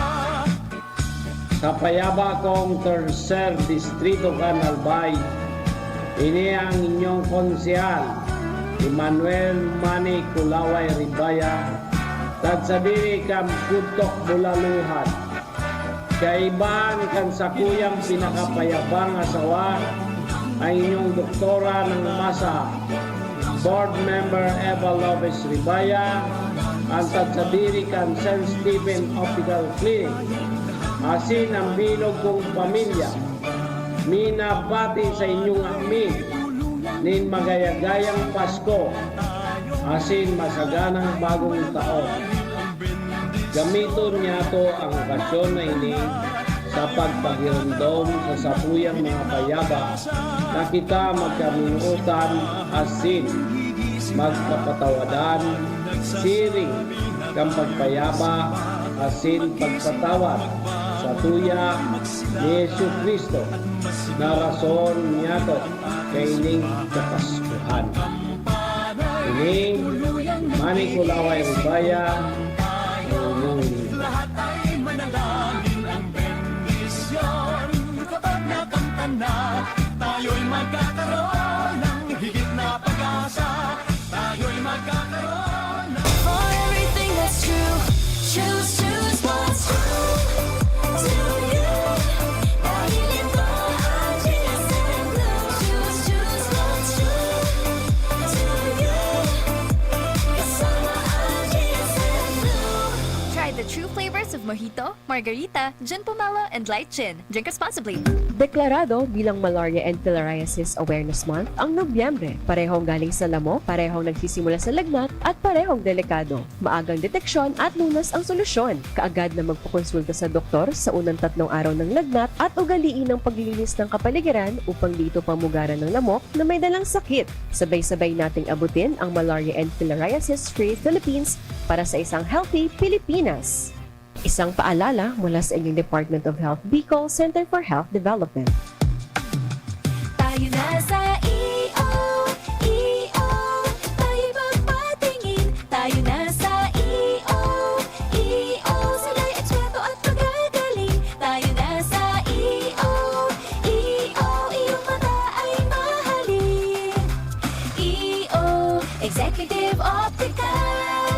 Sa payaba kong Tercer Distrito kan Albay, ini ang inyong konsehal, Emmanuel Manny Kulaway Ribaya, tagsadiri kan Putok Bulaluhan. Kaibahan kan sakuyang pinakapayabang asawa, ang inyong doktora ng masa, Board Member Eva Lopez Ribaya, an tagsadiri kan Saint Stephen Optical Clinic, asin an bilog kong pamilya. Minabati sa inyong ami nin magayagayang Pasko asin masaganang Bagong Taon. Gamiton niyato ang okasyon na ini sa pagpagiromdom sa satuyang mga payaba na kita magkaminootan asin magkapatawadan, siring kan pagpayaba asin pagpatawad satuya ni Jesu-Cristo na rason niyato kaining Kapaskuhan. Ini, Manny Kulaway Ribaya, Ngunyan. Lahat ay manalangin ang bendisyon. Kapag nakamtan na, tayo'y magkakaroon ng higit na pag-asa. Tayo'y magkakaroon ng For everything that's true, choose, choose Mojito, margarita, gin pomelo, and light gin. Drink responsibly. Deklarado bilang Malaria and Filariasis Awareness Month ang Nobyembre. Parehong galing sa lamok, parehong nagsisimula sa lagnat, at parehong delikado. Maagang deteksyon at lunas ang solusyon. Kaagad na magpakonsulta sa doktor sa unang tatlong araw ng lagnat at ugaliin ang paglilinis ng kapaligiran upang di ito pamugaran ng lamok na may dalang sakit. Sabay-sabay nating abutin ang Malaria and Filariasis Free Philippines para sa isang healthy Pilipinas. Isang paalala mula sa inyong Department of Health Bicol Center for Health Development. Tayo na sa E O, E O, tayo magpatingin. Tayo na sa E O, E O, sila'y eksperto at magagaling. Tayo na sa E O, E O, iyong mata ay mahalin. E O, Executive Optical.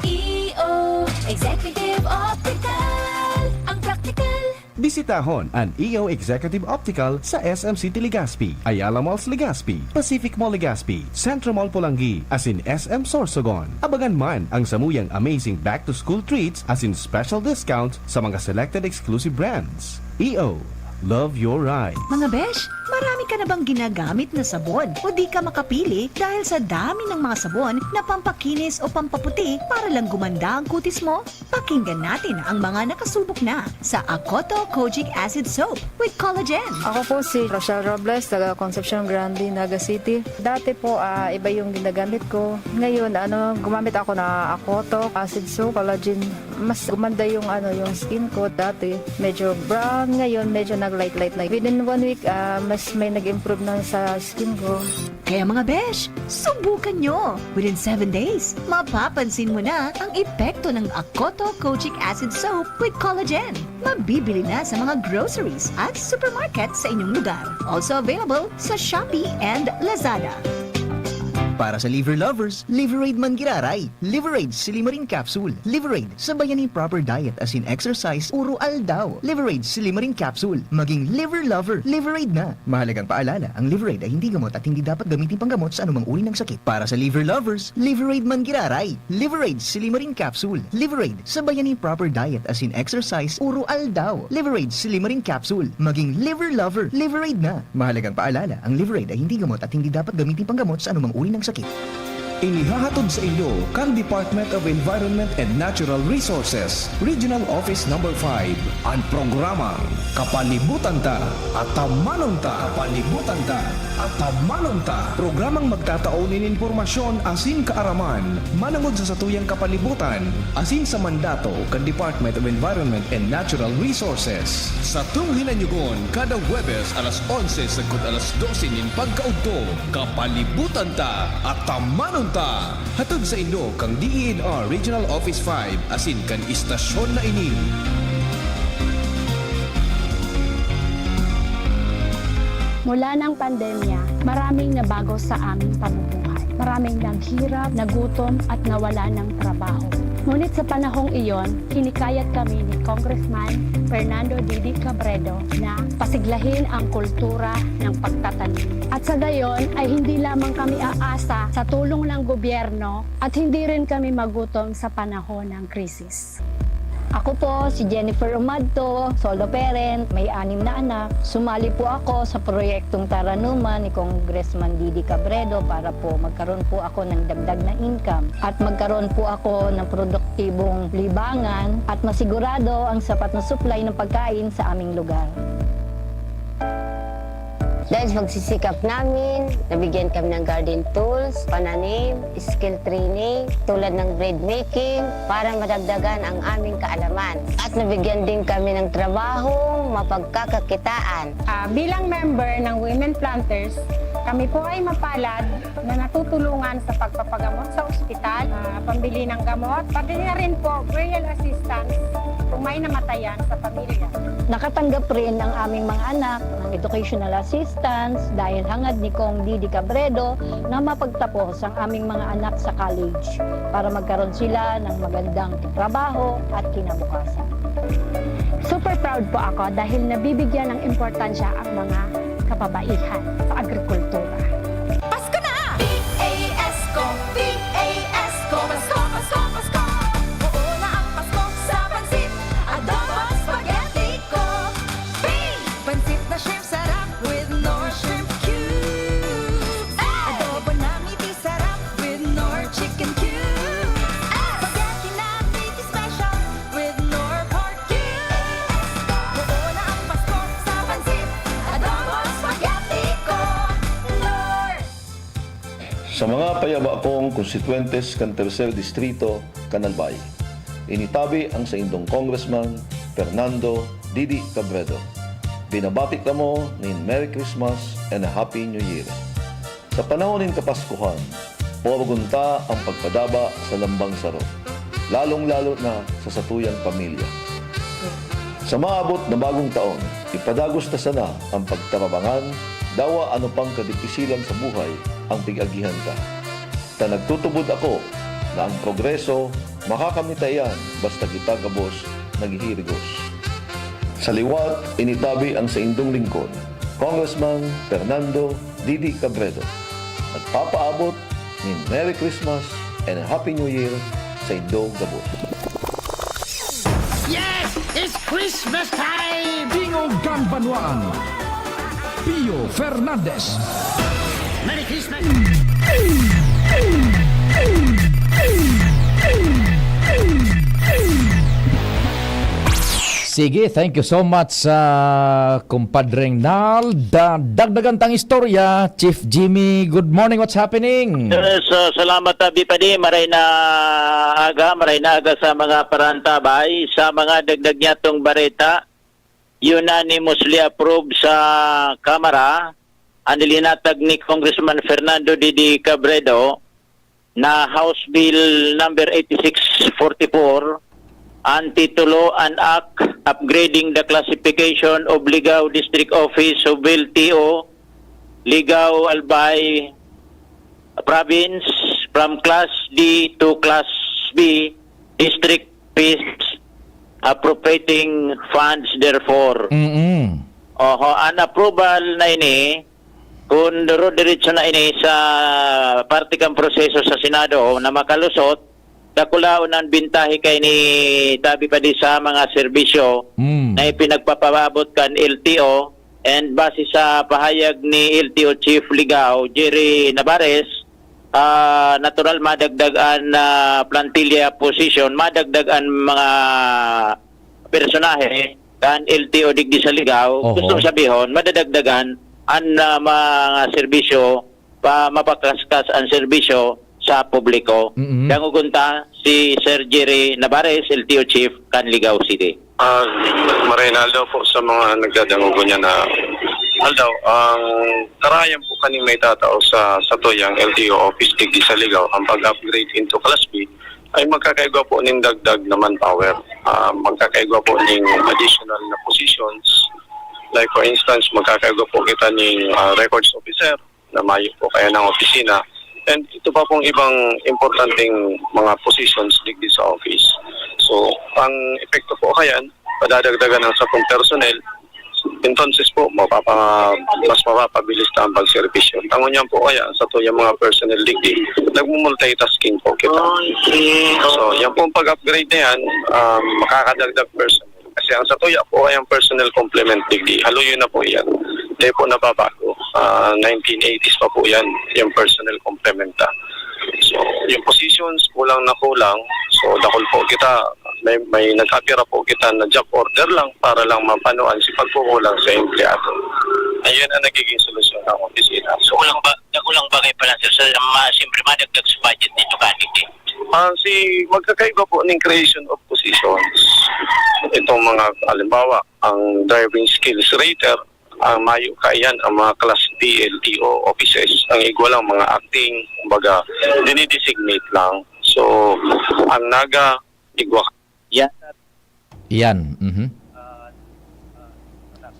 E O, Executive Optical. Ang praktikal. Bisitahon an E O Executive Optical sa S M City Legazpi, Ayala Malls Legazpi, Pacific Mall Legazpi, Centro Mall Polangui, asin S M Sorsogon. Abangan man ang samuyang amazing back-to-school treats asin special discounts sa mga selected exclusive brands. E O, love your ride. Mga besh, marami ka na bang ginagamit na sabon o di ka makapili dahil sa dami ng mga sabon na pampakinis o pampaputi para lang gumanda ang kutis mo? Pakinggan natin ang mga nakasubok na sa Akoto Kojic Acid Soap with Collagen. Ako po si Rochelle Robles, taga Concepcion Grande, Naga City. Dati po, ah, iba yung ginagamit ko. Ngayon, ano, gumamit ako na Akoto, acid soap, collagen. Mas gumanda yung, ano, yung skin ko. Dati, medyo brown. Ngayon, medyo nag-light-light na. Within one week, ah, mas may nag-improve na sa skin ko. Kaya mga besh, subukan nyo! Within seven days, mapapansin mo na ang epekto ng Akoto Kojic Acid Soap with Collagen. Mabibili na sa mga groceries at supermarket sa inyong lugar. Also available sa Shopee and Lazada. Para sa liver lovers, Liveraid man giraray. Liveraid Silimarin Capsule. Liveraid, sabayan nin proper diet asin exercise uro aldaw. Liveraid Silimarin Capsule. Maging liver lover. Liveraid na. Mahalagang paalala, ang Liveraid ay hindi gamot at hindi dapat gamitin panggamot sa anumang uri ng sakit. Para sa liver lovers, Liveraid man giraray. Liveraid Silimarin Capsule. Liveraid, sabayan nin proper diet asin exercise uro aldaw. Liveraid Silimarin Capsule. Maging liver lover. Liveraid na. Mahalagang paalala, ang Liveraid ay hindi gamot at hindi dapat gamitin panggamot sa anumang uri ng sakit. Inihahatod sa inyo kan Department of Environment and Natural Resources, Regional Office Number five, an programang Kapalibutan Ta, Atamanon Ta. Kapalibutan Ta, Atamanon Ta. Programang magtatao nin impormasyon asin kaaraman manangod sa satuyang kapalibutan asin sa mandato kan Department of Environment and Natural Resources. Satong hinanyugon kada Huwebes alas onse sagkod alas dose nin pagkaudto. Kapalibutan Ta, Atamanon Ta. Hatod sa inyo kan D E N R Regional Office five asin kan istasyon na ini. Mula ng pandemya, maraming nabago sa aming pamumuhay. Maraming naghirap, nagutom at nawala ng trabaho. Ngunit sa panahong iyon, hinikayat kami ni Congressman Fernando Didi Cabredo na pasiglahin ang kultura ng pagtatanim. At sa gayon ay hindi lamang kami aasa sa tulong ng gobyerno at hindi rin kami magutom sa panahon ng krisis. Ako po si Jennifer Umadto, solo parent, may anim na anak. Sumali po ako sa proyektong Taranuman ni Congressman Didi Cabredo para po magkaroon po ako ng dagdag na income at magkaroon po ako ng produktibong libangan at masigurado ang sapat na supply ng pagkain sa aming lugar. Dahil sa pagsisikap namin, nabigyan kami ng garden tools, pananim, skill training, tulad ng bread making, para madagdagan ang aming kaalaman. At nabigyan din kami ng trabahong mapagkakakitaan. Ah, bilang member ng Women Planters, kami po ay mapalad na natutulungan sa pagpapagamot sa ospital, ah, pambili ng gamot, pati na rin po burial assistance kung may namatayan sa pamilya. Nakatanggap rin ang aming mga anak ng educational assistance dahil hangad ni Cong Didi Cabredo na mapagtapos ang aming mga anak sa college para magkaroon sila ng magandang trabaho at kinabukasan. Super proud po ako dahil nabibigyan ng importansya ang mga kababaihan sa agrikultura. Pasko na! P A S ko, P A S ko, Pasko, Pasko, Pasko! Oo na ang Sa mga payaba kong konstituyentes kan Tercer Distrito kan Albay, initabi ang saindong Congressman Fernando Didi Cabredo. Binabati kamo nin Merry Christmas and a Happy New Year. Sa panahon nin Kapaskuhan, porogon ta ang pagpadaba sa lambang saro, lalong-lalo na sa satuyang pamilya. Sa maabot na bagong taon, ipadagos ta sana ang pagtarabangan, dawa ano pang kadipisilan sa buhay ang pig-agihan ta. Ta nagtutubod ako na ang progreso makakamit ta iyan basta kita gabos naghihirigos. Sa liwat, initabi ang saindong lingkod, Congressman Fernando Didi Cabredo. Nagpapaabot nin Merry Christmas and Happy New Year sa indong gabos. Yes! It's Christmas time! Tingog kan Banwaan, Pio Fernandez. Merry Christmas! Sige, thank you so much sa kumpadreng Nal. Da, dagdagan tang istorya. Chief Jimmy, good morning. What's happening? Yes, uh, salamat Abi Padi. Maray na aga, maray na aga sa mga parantabay. Sa mga dagdag niya tong bareta, unanimously approved sa Kamara ang linatag ni Congressman Fernando Didi Cabredo na House Bill number eighty-six forty-four, ang titulo, an Act Upgrading the Classification of Ligao District Office of L T O, Ligao, Albay Province, from Class D to Class B, District Fees, appropriating funds therefore. Mm-mm. Oho, an approval na ini, kung duro-diretso na ini sa parte kan proseso sa Senado na makalusot, dakulaon ang bintahe kay ni tabi pa di sa mga serbisyo Mm. na ipinagpapaabot kan L T O, and base sa pahayag ni L T O Chief Ligao, Jerry Navarez, ah, natural madagdag an ah, plantilla position, madagdag an mga personahe kan L T O digdi sa Ligao. Oho. Gustong sabihon, madadagdagan an ah, mga serbisyo pa mapakaskas ang serbisyo sa publiko. Mm-mm. Dangogon ta si Sir Jerry Navarez, L T O Chief kan Ligao City. Ah, Marinaldo po sa mga nagdadangogon niya na aldaw, ang karayan po kaning may tatao sa satuyang L T O office digdi sa Ligao, ang pag-upgrade into Class B ay magkakaigwa po ning dagdag na manpower. Ah, magkakaigwa po ning additional na positions. Like for instance, magkakaigwa po kita ning ah, records officer na mayo po kaya ng opisina. And ito pa pong ibang importanteng mga positions digdi sa office. So, ang epekto po kayan, padadagdagan ng satong personnel. Entonces po, mapapa, mas mapapabilis na ang pagserbisyo. Tangon niyan po kaya sa tuyang mga personnel digdi, nagmumultitasking po kita. So, yan pong pag-upgrade na yan, um, makakadagdag personnel. Kasi ang sa tuya po ay ang personnel complement digdi. Haluyo na po yan. Hindi po nababago. Ah, nineteen eighties pa po yan, yung personnel complement. Ah. So, yung positions, kulang na kulang. So, dakul po kita, may, may nag-apira po kita na job order lang para lang mapanuan si pagkukulang sa empleyado. Ayun ang nagiging solusyon ng opisina. So, Kulang ba, kulang bagay pa lang sir, sa ma, siyempre madagdag sa budget nito kanit eh. Ah, si magkakaiba po ng creation of positions. Itong mga, halimbawa, ang driving skills rater, ang mayo kaiyan ang mga class D L T O offices. Ang igwa lang, mga acting, kumbaga, dinidesignate lang. So, ang naga, igwa. Yan. Yan. Mhm.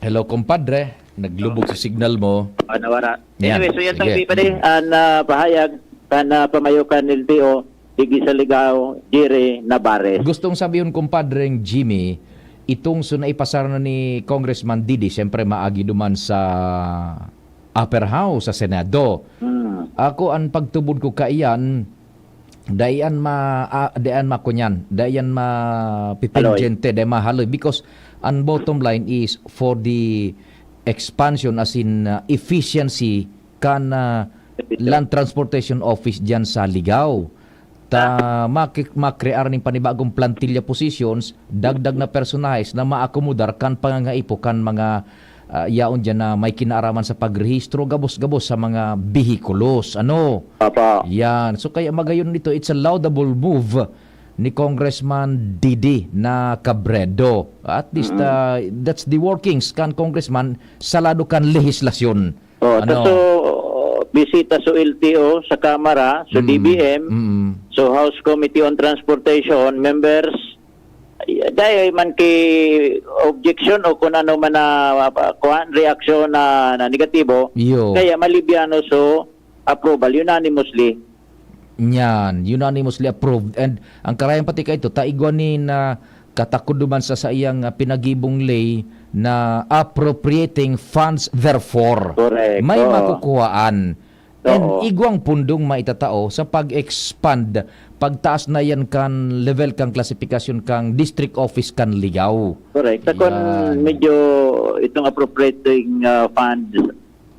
Hello, kumpadre. Naglubog sa signal mo. Ah, nawara. Yan. Anyway, so yan Sige. Tang pa din, ang ah, pahayag kan ah, pamayo kan L T O, digdi sa Ligao, Jerry Navarez. Gustong sabihon, kumpadreng Jimmy, itong so naipasar na ni Congressman Didi, siyempre maagi duman sa upper house, sa Senado. Hmm. Ako, ang pagtubod ko kaiyan, daian ma, ah, daian makunyan, daian mapipendyente, dai mahaloy. Because ang bottom line is for the expansion, as in, ah, efficiency kan ah, Land Transportation Office diyan sa Ligao. Ta maki- makrear ning panibagong plantilla positions, dagdag na personahes na maakomodar kan pangangaipo kan mga ah, yaon diyan na may kinaaraman sa pagrehistro gabos-gabos sa mga behikulos. Ano? Apa. Yan. So kaya magayon nito, it's a laudable move ni Congressman Didi na Cabredo. At least, ah, that's the workings kan Congressman sa lado kan lehislasyon. Oh, Ano? So, bisita sa L T O, sa Kamara, sa Mm. D B M, Mm. so House Committee on Transportation, members, ay, dai man ki objection o kung ano man na, ah, kuwan, reaksyon na, na negatibo, Iyo. Kaya malibyano so approval unanimously. Nyan, unanimously approved. And ang karayan pati kaito, ta igwa ni na katakod duman sa saiyang, ah, pinagibong ley na appropriating funds therefore. Correct, May oo. makukuhaan. And Oo. Igwang pundong maitatao sa pag-expand, pagtaas na yan kan level kan klasifikasyon kan district office kan Ligao. Correct. Sa kon Yan. Medyo itong appropriating uh, funds,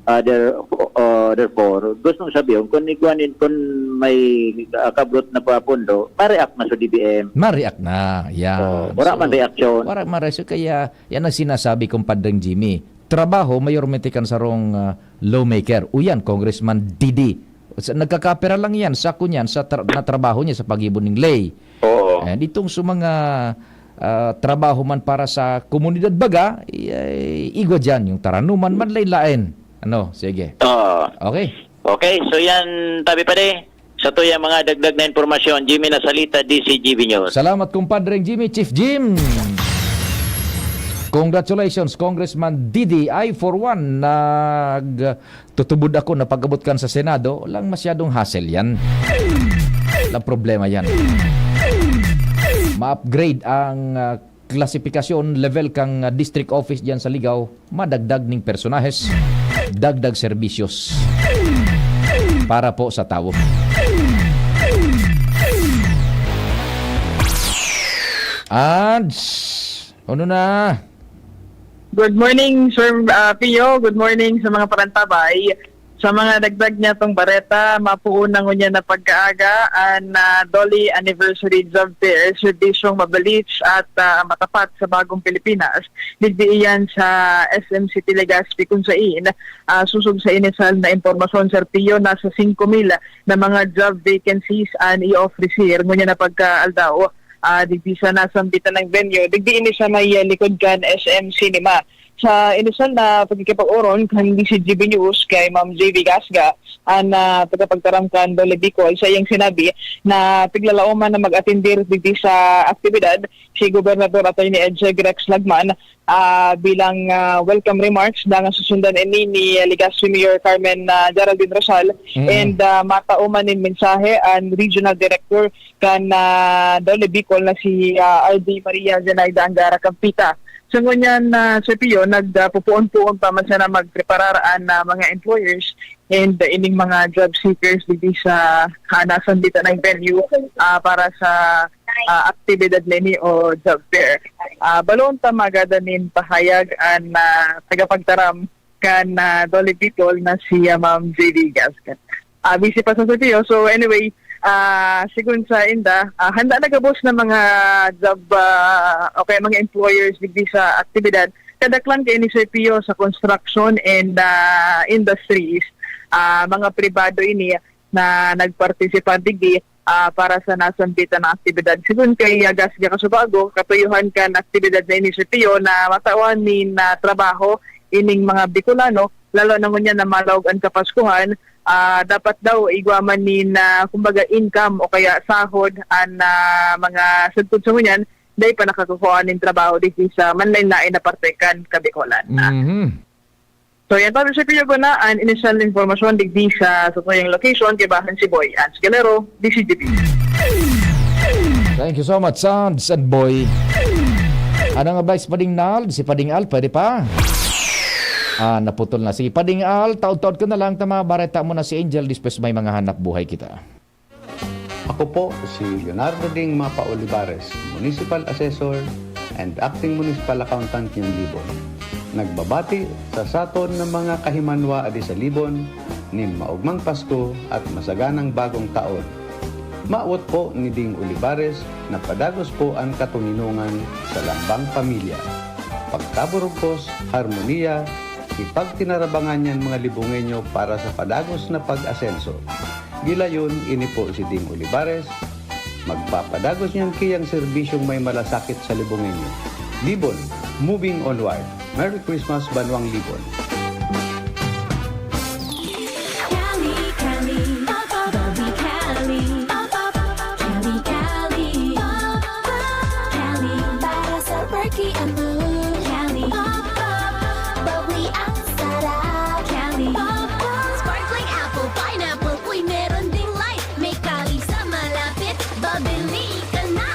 uh, there, uh, therefore, gustong sabihin, kung igwanin, kung may uh, kabrot na papundo, ma-react na sa D B M. Ma-react na. Yan. Oh, wala man reaksyon. Wala man reaksyon. Kaya yan ang sinasabi kong Padreng Jimmy. Trabaho, mayormente kan sarong ah, lawmaker. Uyan, Congressman Didi. Sa, nagkakapera lang yan, sa kunyan, sa tra- na trabaho niya sa pag-ibon ng ley. Oo. And itong sa mga ah, trabaho man para sa komunidad baga, i- ay, igwa dyan, yung taranuman, man lain-lain. Ano, sige. Oo. Okay. Okay, so yan, tabi pa de. Sa tuyang mga dagdag na impormasyon, Jimmy Nasalita, D C G B News. Salamat, kumpadreng Jimmy, Chief Jim. Congratulations, Congressman Didi. I, for one, nagtutubod ako na pag-abot kan sa Senado, lang masyadong hassle yan. Lang problema yan. Ma-upgrade ang ah, klasifikasyon, level kang ah, district office dyan sa Ligao, madagdag ning personahes, dagdag serbisyos para po sa tawo. Ads! Ano na? Good morning, Sir ah, Pio. Good morning sa mga parantabay. Sa mga dagdag niya tong bareta, mapuon na ngunyan na pagkaaga an ah, Dole Anniversary Job Fair, serbisyong mabilis at ah, matapat sa bagong Pilipinas. Digdi iyan sa S M City Legazpi, kung sain ah, susog sa inisal na impormasyon, Sir Pio, nasa singko mil na mga job vacancies an i-offer ngunyan na pagkaaldaw. Ah, digdi sa nasambitan ng venue, digdi ini sa may ah, likod kan S M Cinema. Sa inisal na pagkikipag-oron kan D C G B News kay Ma'am J V Gasga, an ah, tagapagtaram kan Dole Bicol, sa iyang sinabi na piglalaoman na mag-atendir digdi sa aktibidad si Gobernador Attorney Ed Rex Lagman ah, bilang ah, welcome remarks. Dangan susundan ini ni Legazpi Mayor Carmen ah, Geraldine Rosal. Mm. And ah, matao man nin mensahe an Regional Director kan ah, Dole Bicol na si ah, R D Maria Zenaida Angara Campita. Sa ngunyan, ah, Sir Pio, nagpupuon-puon pa man sana magpreparar an ah, mga employers and ining mga job seekers digdi sa ah, nasambitan ng venue ah, para sa ah, aktibidad na ini o job fair. Ah, baloon ta magadan nin pahayag an ah, tagapagtaram kan ah, Dole Bicol na si ah, Ma'am J D Gasca. Ah, busy pa sa studio. So anyway, ah, sigon sa inda, ah, handa na gabos na mga job ah, o kaya mga employers digdi sa aktibidad. Kadaklan kay ni Sir Pio sa construction and ah, industries. Ah, mga pribado ini na nagpartisipar digdi ah, para sa nasambitan na aktibidad. Sigon kay ah, Gasga Kasubago, katuyuhan kan aktibidad na ini, Sir Pio, na matawan nin ah, trabaho ining mga Bicolano, lalo na ngunyan na malaog an Kapaskuhan. Ah, dapat daw igwa man nin ah, kumbaga, income o kaya sahod an ah, mga sagkod sa ngunyan, dai pa nakakukua nin trabaho digdi sa manlain-lain na parte kan Kabicolan. Mhm. So yan, Pablo Sir Pio, na an initial na impormasyon digdi sa satuyang location, kaibahan si Boy Ans Galero, D C G P. Thank you so much, Sons and Boy. Anong advice, Pading Nald? Si Pading Al, pwede pa? Ah, naputol na. Sige, Pading Al, taod-taod ka na lang. Tama, bareta mo na si Angel. Despues may mga hanap buhay kita. Ako po si Leonardo Ding Mapa Olivares, Municipal Assessor and Acting Municipal Accountant nin Libon. Nagbabati sa saton na mga kahimanwa adi sa Libon nin maogmang Pasko at masaganang bagong taon. Mawot po ni Ding Olivares na padagos po an katoninongan sa lambang pamilya. Pag Taburugkos, harmonia, ipagtinarabangan niyan mga Libongeño para sa padagos na pag-asenso. Gilayon, ini po si Ding Olivares. Magpapadagos niyan kiyang serbisyong may malasakit sa Libongeño. Libon, moving onward. Merry Christmas, Banwang Libon! Cali, Cali, Bubble Cali, Cali, Cali, Bubble Cali, para sa perky ang mood. Cali, Bubble, bubbly ang sarap. Cali, Bubble, sparkling apple, pineapple, uy, meron ding light. May Cali sa malapit, pabili ka na.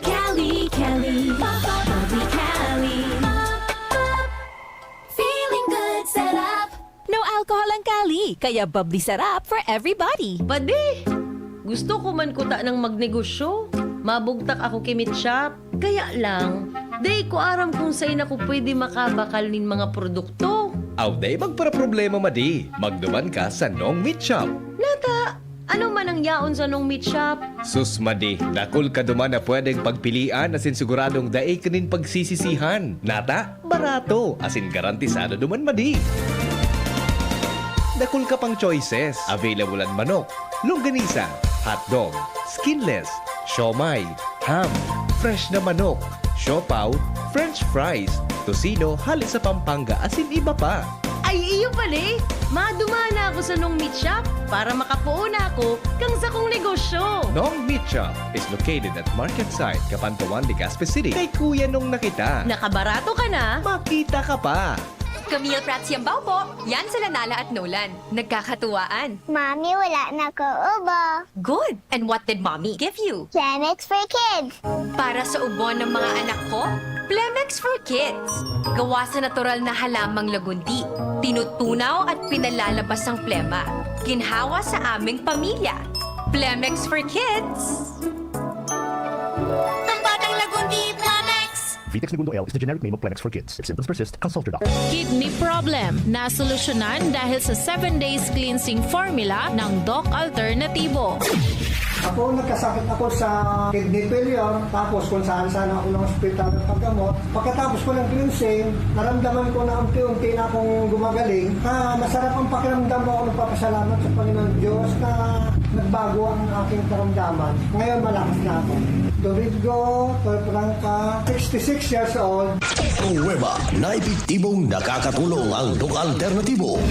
Cali, Cali, Bubble, bubbly Cali, Bubble, feeling good, sarap. No alcohol ang Cali, kaya bubbly sarap for everybody. Padi! Gusto ko man kuta nang magnegosyo. Mabugtak ako ki Meat Shop. Kaya lang, dai ko aram kung sain ako pwede makabakal nin mga produkto. Aw, dai magparaproblema, madi. Magduman ka sa Nong Meat Shop. Nata, ano man ang yaon sa Nong Meat Shop? Sus, madi, dakul ka duman na pwedeng pagpilian asin siguradong dai ka nin pagsisisihan. Nata, barato, asin garantisado duman, madi. Dakul ka pang choices. Available an manok, longganisa, hotdog, skinless, siomai, ham, fresh na manok, siopaw, french fries, tocino hale sa Pampanga, asin iba pa. Ay, iyo pala eh! Maduman na ako sa Nong Meat Shop para makapoon na ako kan sakong negosyo. Nong Meat Shop is located at Market Site, Kapantawan, Legazpi City. Kay Kuya Nong na kita. Nakabarato ka na. Makita ka pa. Camille Prats Yambao po. Yan sila Nala at Nolan. Nagkakatuwaan. Mami, wala na ko ubo. Good! And what did Mommy give you? Plemex for Kids. Para sa ubo ng mga anak ko, Plemex for Kids. Gawa sa natural na halamang lagundi, tinutunaw at pinalalabas ang plema. Ginhawa sa aming pamilya. Plemex for Kids. Ang batang lagundi, Plemex! Vitex Negundo L is the generic name of Plemex for Kids. If symptoms persist, consult your doctor. Kidney problem, nasolusyonan dahil sa seven days cleansing formula ng Doc Alternativo. Ako, nagkasakit ako sa kidney failure, tapos kung saan-saan ako ng ospital nagpagamot. Pagkatapos ko ng cleansing, naramdaman ko na unti-unti na akong gumagaling. Ah, masarap ang pakiramdam mo. Ako nagpapasalamat sa Panginoon Diyos na nagbago ang aking karamdaman. Ngayon, malakas na ako. Domingo, Torprangka, sixty-six years old. Pruweba na epektibong nakakatulong ang Doc Alternativo.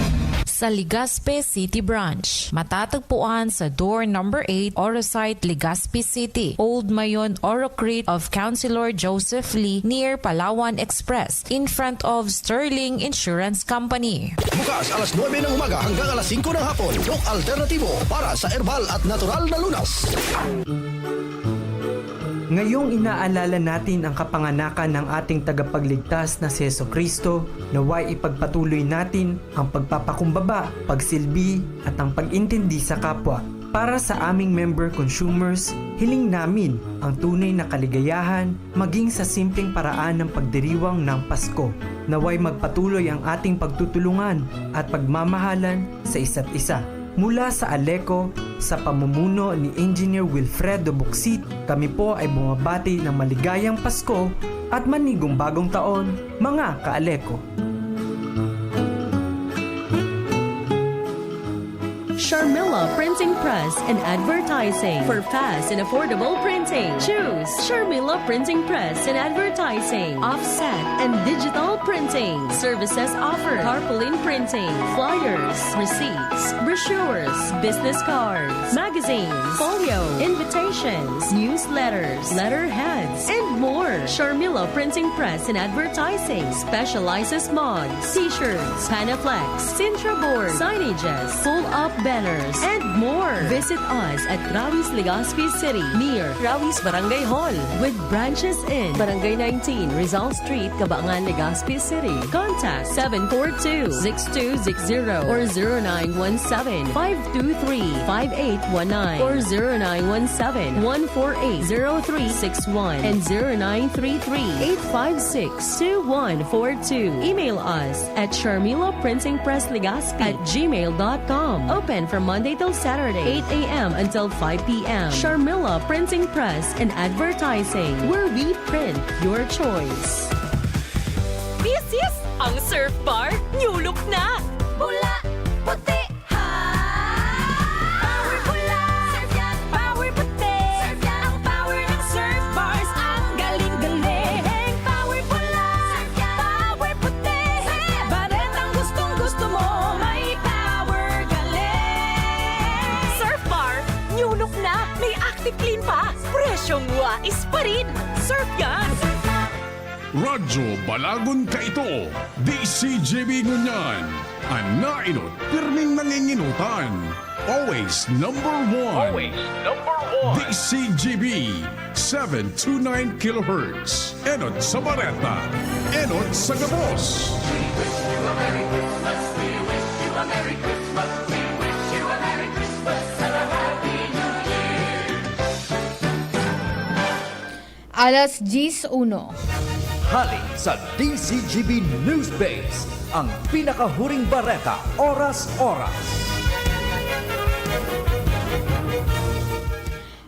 Sa Legazpi City Branch, matatagpuan sa door number eight, Oro Site, Legazpi City, Old Mayon, Oro Crete of Councilor Joseph Lee, near Palawan Express, in front of Sterling Insurance Company. Bukas alas nuebe ng umaga hanggang alas singko ng hapon, Doc Alternativo para sa herbal at natural na lunas. Ngayong inaalala natin ang kapanganakan ng ating tagapagligtas na si Jesu-Cristo, naway ipagpatuloy natin ang pagpapakumbaba, pagsilbi, at ang pag-intindi sa kapwa. Para sa aming member consumers, hiling namin ang tunay na kaligayahan maging sa simpleng paraan ng pagdiriwang ng Pasko. Naway magpatuloy ang ating pagtutulungan at pagmamahalan sa isa't isa. Mula sa Aleco, sa pamumuno ni Engineer Wilfredo Bucsit, kami po ay bumabati ng maligayang Pasko at manigong bagong taon, mga ka-Aleco. Sharmila Printing Press and Advertising. For fast and affordable printing, choose Sharmila Printing Press and Advertising. Offset and digital printing. Services offered: tarpaulin printing, flyers, receipts, brochures, business cards, magazines, folio, invitations, newsletters, letterheads, and more. Sharmila Printing Press and Advertising specializes mugs, t-shirts, Panaflex, Sintra board, signages, pull-up banners, and more. Visit us at Rawis, Legazpi City, near Rawis Barangay Hall, with branches in Barangay nineteen, Rizal Street, Cabangan, Legazpi City. Contact seven four two, six two six zero or zero nine one seven, five two three, five eight one nine or zero nine one seven, one four eight, zero three six one and zero nine three three, eight five six, two one four two. Email us at Sharmila Printing Press Legazpi at gmail dot com. Open from Monday till Saturday, eight a m until five p m. Sharmila Printing Press and Advertising, where we print your choice. Surf Bar, new look na! Pula, puti, ha! Power pula! Surf yan! Power puti! Surf yan! Ang power ng Surf Bars, ang galing-galing! Power pula! Surf yan! Power puti! Surf yan! Baretang gustong-gusto mo, may power galing! Surf Bar, new look na! May Active Clean pa! Presyong wais pa rin! Surf yan! Radyo Balagon kaito, D C G B ngunyan. An nainot, pirming nanginginotan. Always number one. Always number one. D C G B, seven two nine kilohertz. Enot sa bareta, enot sa gabos. Alas diyes uno. Hali sa D Z G B News Base, ang pinakahuring bareta, oras-oras.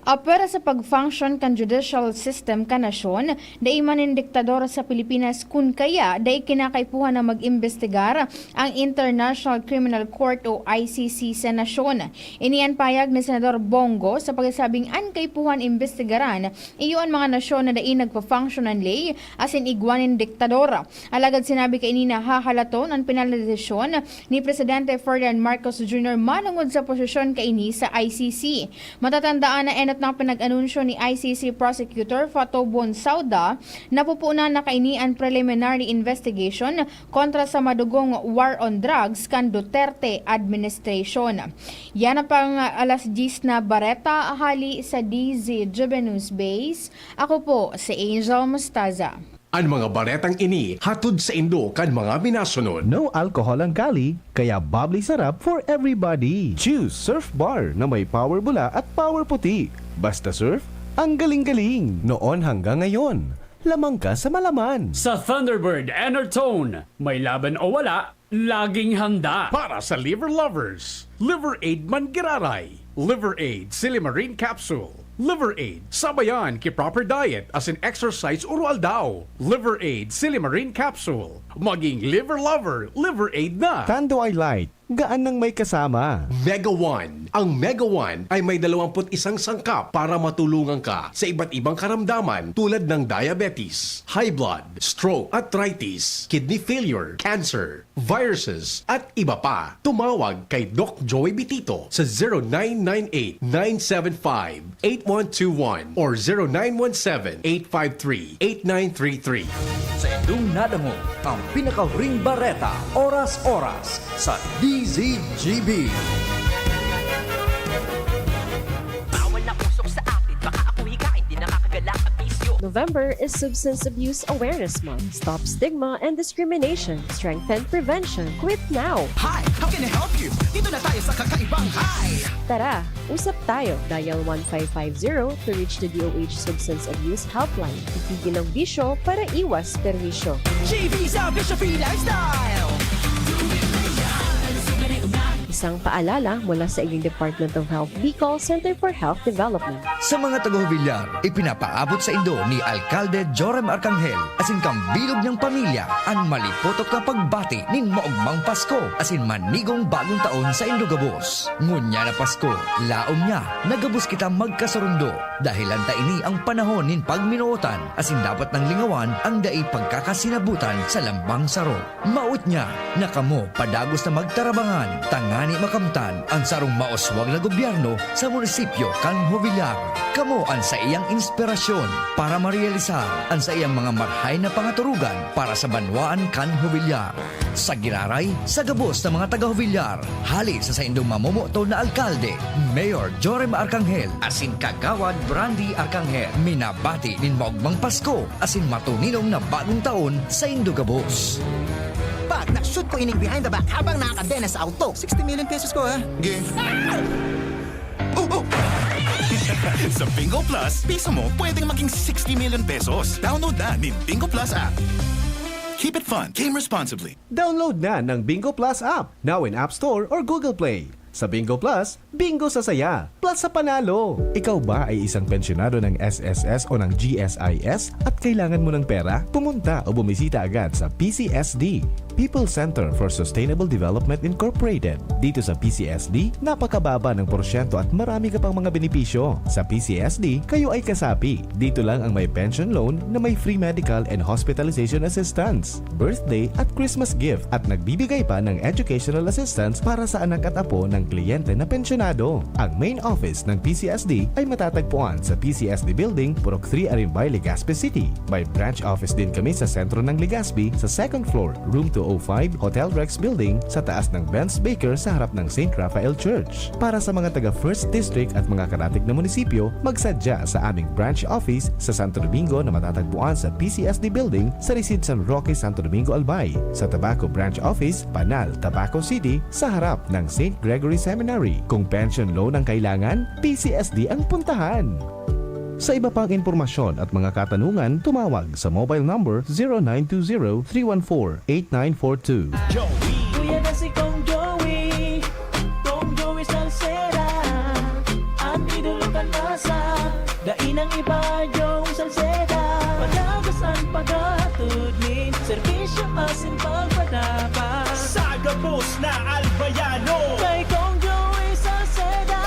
Apwera sa pag-function kan judicial system kan nasyon, dai man nin diktador sa Pilipinas kun kaya dai kinakaipuhan na mag-imbestigar ang International Criminal Court o I C C sa nasyon. Ini an payag ni Senador Bong Go sa pagsasabing an kaipuhan imbestigaran iyo an mga nasyon na dai nagpa-function an ley asin igwa nin diktador. Alagad sinabi kaini na hahalaton an pinal na desisyon ni Presidente Ferdinand Marcos Junior manongod sa posisyon kaini sa I C C. Matatandaan na enot na pinag-anunsyo ni I C C Prosecutor Fatou Bensouda na pupunan na kaini an preliminary investigation kontra sa madugong war on drugs kan Duterte administration. Yan ang pang alas diyes na bareta hali sa D Z G B News Base. Ako po si Angel Mostaza. An mga baretang ini hatod saindo kan mga minasunod. No alcohol ang Kali, kaya bubbly sarap for everybody. Choose Surf Bar na may power bula at power puti. Basta surf, ang galing-galing. Noon hanggang ngayon, lamang ka sa malaman. Sa Thunderbird Enertone, may laban o wala, laging handa. Para sa liver lovers, Liver Aid Manggiraray, Liver Aid Silimarin Capsule, Liver Aid, sabayan ki proper diet asin exercise uro-aldaw. Liver Aid Silimarin Capsule, maging liver lover, Liver Aid na! Tanduay Light, gaan nang may kasama. Mega One. Ang Mega One ay may dalawampu't isang sangkap para matulungan ka sa iba't ibang karamdaman tulad ng diabetes, high blood, stroke, arthritis, kidney failure, cancer, viruses, at iba pa. Tumawag kay Doc Joey Bitito sa zero nine nine eight, nine seven five, eight one two one or zero nine one seven, eight five three, eight nine three three. Sa indong nadangog ang pinakahuring bareta, oras-oras, sa D Z G B. Bawal na usok sa atin, baka ako hikain, di nakakagala ang bisyo. November is Substance Abuse Awareness Month. Stop stigma and discrimination. Strengthen prevention. Quit now! Hi! How can I help you? Dito na tayo sa kakaibang Hi! Tara, usap tayo. Dial one five five zero to reach the D O H Substance Abuse Helpline. Itigil ang bisyo para iwas perwisyo. G V sa Bisyo Free Lifestyle! Isang paalala mula sa inyong Department of Health Bicol Center for Health Development. Sa mga taga-Jovellar, ipinapaabot saindo ni Alkalde Joram Arcangel asin kan bilog niyang pamilya an malipotok na pagbati nin maogmang Pasko asin manigong bagong taon saindo gabos. Ngunyan na Pasko, laom niya na gabos kita magkasurundo. Dahelan ta ini ang panahon nin pagminootan asin dapat nang lingawan an dai pagkakasinabutan sa lambang saro. Maot niya na kamo padagos na magtarabangan tangani makamtan an sarong mauswag na gobyerno sa munisipyo kan Jovellar. Kamo an saiyang inspirasyon para marealisar an saiyang mga marhay na pangaturugan para sa banwaan kan Jovellar. Sa giraray, sa gabos na mga taga-Jovellar, hali sa saindong mamomoton na alkalde, Mayor Joram Arcangel asin Kagawad Brandy Arcangel, minabati nin maogmang Pasko asin matuninong na bagong taon saindo gabos. Pag na-shoot ko ining behind the back habang nakakadena sa auto. Sixty million pesos ko ha. Game. Oh, oh! Sa Bingo Plus, piso mo pwedeng maging sixty million pesos. Download na nin Bingo Plus app. Keep it fun. Game responsibly. Download na ng Bingo Plus app, now in App Store or Google Play. Sa Bingo Plus, bingo sa saya, plus sa panalo! Ikaw ba ay isang pensyonado ng S S S o ng G S I S at kailangan mo ng pera? Pumunta o bumisita agad sa P C S D. People Center for Sustainable Development Incorporated. Dito sa P C S D, napakababa ng porsyento at marami ka pang mga benepisyo. Sa P C S D, kayo ay kasapi. Dito lang ang may pension loan na may free medical and hospitalization assistance, birthday at Christmas gift, at nagbibigay pa ng educational assistance para sa anak at apo ng kliyente na pensyonado. Ang main office ng P C S D ay matatagpuan sa P C S D Building, Purok three, Arimbay, Legazpi City. May branch office din kami sa sentro ng Legazpi, sa second floor, room two oh five, Hotel Rex Building, sa taas ng Benz Baker sa harap ng Saint Raphael Church. Para sa mga taga First District at mga karatig na munisipyo, magsadya sa aming branch office sa Santo Domingo na matatagpuan sa P C S D Building sa Residencial Roque, Santo Domingo, Albay, sa Tabaco Branch Office, Panal, Tabaco City, sa harap ng Saint Gregory Seminary. Kung pension loan ang kailangan, P C S D ang puntahan. Sa iba pang impormasyon at mga katanungan, tumawag sa mobile number zero nine two zero three one four eight nine four two. Joey. Kuya na si Kong Joey, Kong Joey Salceda, ang idolo kan masa, dai nang iba, Joey Salceda. Padagos an paghatod nin serbisyo asin pagpadaba. Sa gabos na Albayano. Kay Kong Joey Salceda.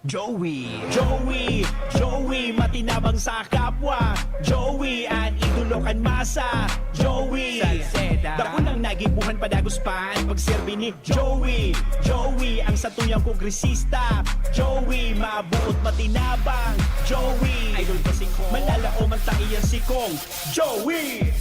Joey, Joey, Joey, matinabang sa kapwa. Joey, an idolo kan masa. Joey, Salceda. Dakul ang nagibuhan, padagos pa an pagserbi ni Joey. Joey, ang satuyang kongresista. Joey, mabuot, matinabang. Joey, idol ko si Kong. Manalaom an taiyang si Kong Joey.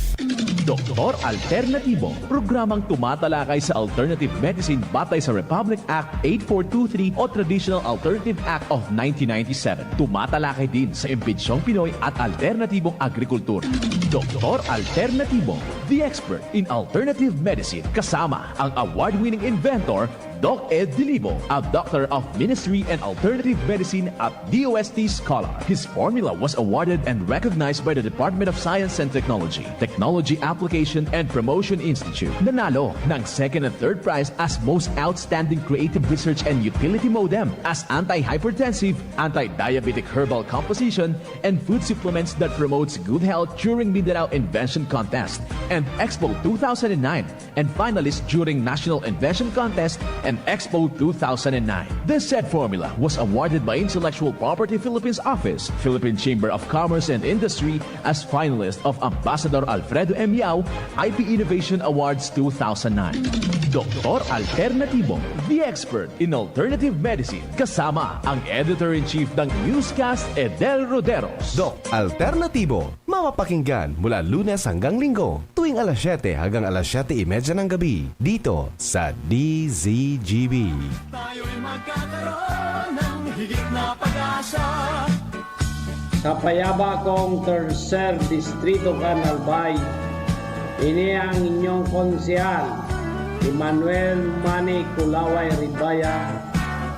Doktor Alternatibo, programang tumatalakay sa alternative medicine batay sa Republic Act eight four two three o Traditional Alternative Act of nineteen ninety-seven. Tumatalakay din sa imbensyong Pinoy at alternatibong agrikultura. Doktor Alternatibo, the expert in alternative medicine, kasama ang award-winning inventor, Doc Ed Dilibo, a Doctor of Ministry and Alternative Medicine at D O S T scholar. His formula was awarded and recognized by the Department of Science and Technology, Technology Application and Promotion Institute. Nanalo ng second and third prize as Most Outstanding Creative Research and Utility MODEM as anti-hypertensive, anti-diabetic herbal composition, and food supplements that promotes good health during Mindanao Invention Contest and Expo two thousand nine, and finalist during National Invention Contest and Expo two thousand nine. The said formula was awarded by Intellectual Property Philippines Office, Philippine Chamber of Commerce and Industry as finalist of Ambassador Alfredo M. Yao I P Innovation Awards two thousand nine. Doktor Alternatibo, the expert in alternative medicine, kasama ang editor-in-chief ng Newscast, Edel Roderos. Doc Alternatibo, mapapakinggan mula Lunes hanggang Linggo, tuwing alas siyete hanggang alas siyete y media ng gabi, dito sa D Z G B. Tayo'y magkakaroon ng higit na pag-asa. Sa payaba kong Tercer Distrito kan Albay, ini ang inyong konsehal, Emmanuel Manny Kulaway Ribaya,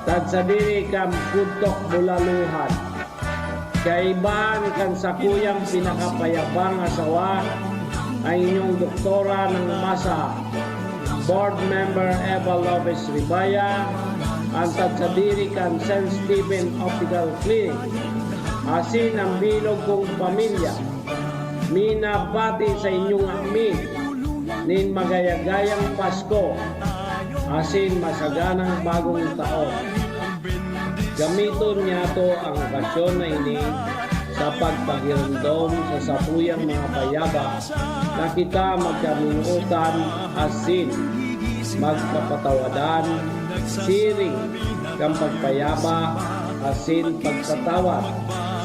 tagsadiri kan Pudtok Bulaluhan. Kaiba kan sakuyang pinakapayabang asawa, ang inyong doktora ng masa, Board Member Eva Lopez Ribaya, an tagsadiri kan Saint Stephen Optical Clinic, asin an bilog kong pamilya. Minabati sa inyong amin nin magayagayang Pasko asin masaganang Bagong Taon. Gamiton niyato ang okasyon na ini sa pagpagiromdom sa satuyang mga payaba na kita magkaminootan asin magkapatawadan, siring kan pagpayaba asin pagpatawad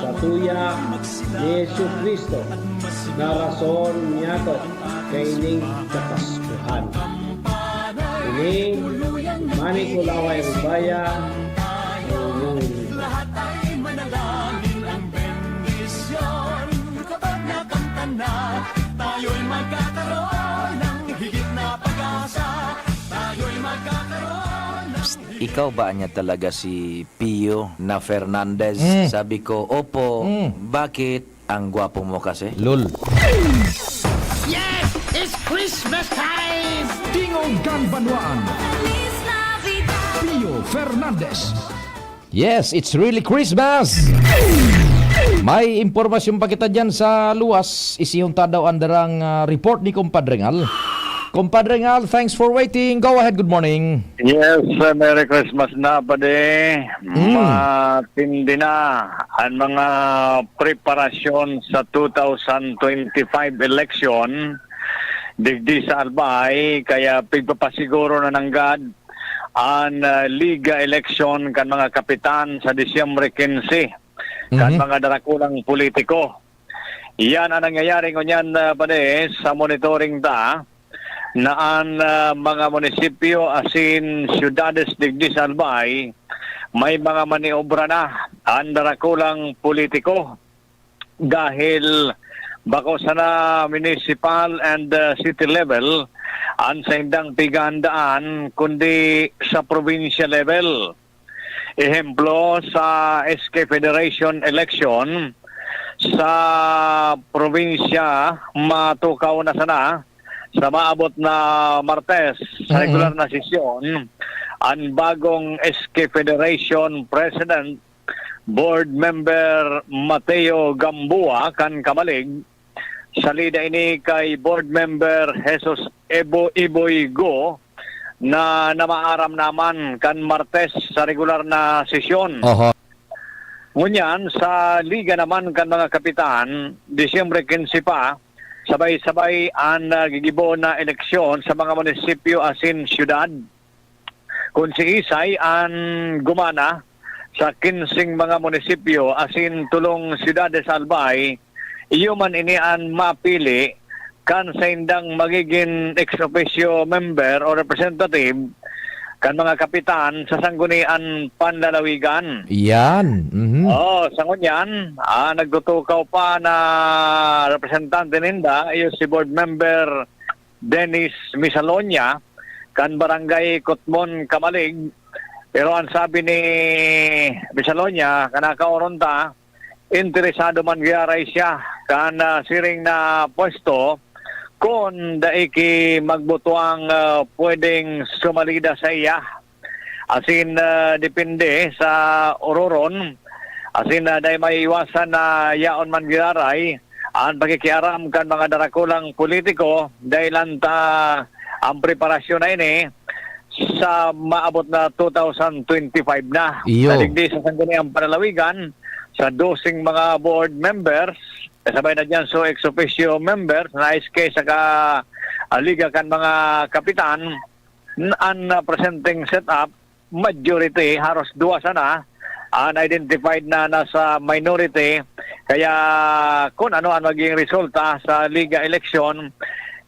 satuya ni Jesu-Cristo na rason niyato kaining Kapaskuhan. Ini, Manny Kulaway Ribaya, Lahat ay manalangin ang bendisyon. Kapag nakamtan na, tayo'y magkakaroon ng higit na pag-asa. Tayo'y magkakaroon ng Psst, ikaw ba niya talaga si Pio na Fernandez? Mm. Sabi ko, "Opo." Mm. "Bakit? Ang gwapo mo kasi." Lol. Yes! It's Christmas time! Tingog kan Banwaan. Feliz Navidad! Pio Fernandez. Yes, it's really Christmas! May impormasyon pa kita diyan sa luwas. Isihon ta daw ang darang, ah, report ni Compadre Ngal. Compadre Ngal, thanks for waiting. Go ahead, good morning. Yes, uh, Merry Christmas na, padi. Mm. Matindi na ang mga preparasyon sa two thousand twenty-five election digdi sa Albay, kaya pigpapasiguro na nanggad ang, uh, liga election kan mga kapitan sa Disyembre quince kan Mhm. mga darakulang politiko. Yan ang nangyayari ngunyan, ah, padi, sa monitoring ta na an, ah, mga munisipyo asin syudades digdi sa Albay, may mga maniobra na an darakulang politiko dahil bako sana municipal and, ah, city level an saindang pigandaan, kundi sa provincial level. Ehemplo, sa S K Federation election sa probinsya, matukaw na sana sa maabot na Martes sa Mhm. regular na sesyon an bagong S K Federation President, Board Member Mateo Gamboa kan Camalig. Salida ini kay Board Member Jesus Ebo Iboy Go na namaaram naman kan Martes sa regular na sesyon. Oho. Ngunyan, sa liga naman kan mga kapitan, Disyembre quince pa, sabay-sabay an, ah, gigibo na eleksyon sa mga munisipyo asin syudad. Kun siisay an gumana sa kinseng mga munisipyo asin tolong syudades sa Albay, iyo man ini an mapili kan saindang magigin ex officio member o representative kan mga kapitan sa Sangguniang Panlalawigan. Yan. Mhm. Oo, sa ngunyan, ah, nagtutukaw pa na representante ninda, iyo si Board Member Dennis Misalonia, kan Barangay Kutmon, Camalig. Pero ang sabi ni Misalonia, kanakaoron ta, interesado man giraray siya kan, ah, siring na pwesto kun dai ki magbutuang, ah, pwedeng sumalida saiya. Asin, ah, depende sa ororon. Asin, ah, dai maiiwasan na yaon man giraray an pakikiaram kan mga darakulang politiko, dai lang ta ang preparasyon na ini sa maabot na two thousand twenty-five na. Iyo. Sa digdi sa Sangguniang Panlalawigan, sa doseng mga board members, kasabay na diyan so ex officio members na S K saka, ah, Liga kan mga Kapitan, n-, an, ah, presenteng setup, majority, haros duwa sana, an identified na nasa minority. Kaya kun ano an magiging resulta sa Liga election,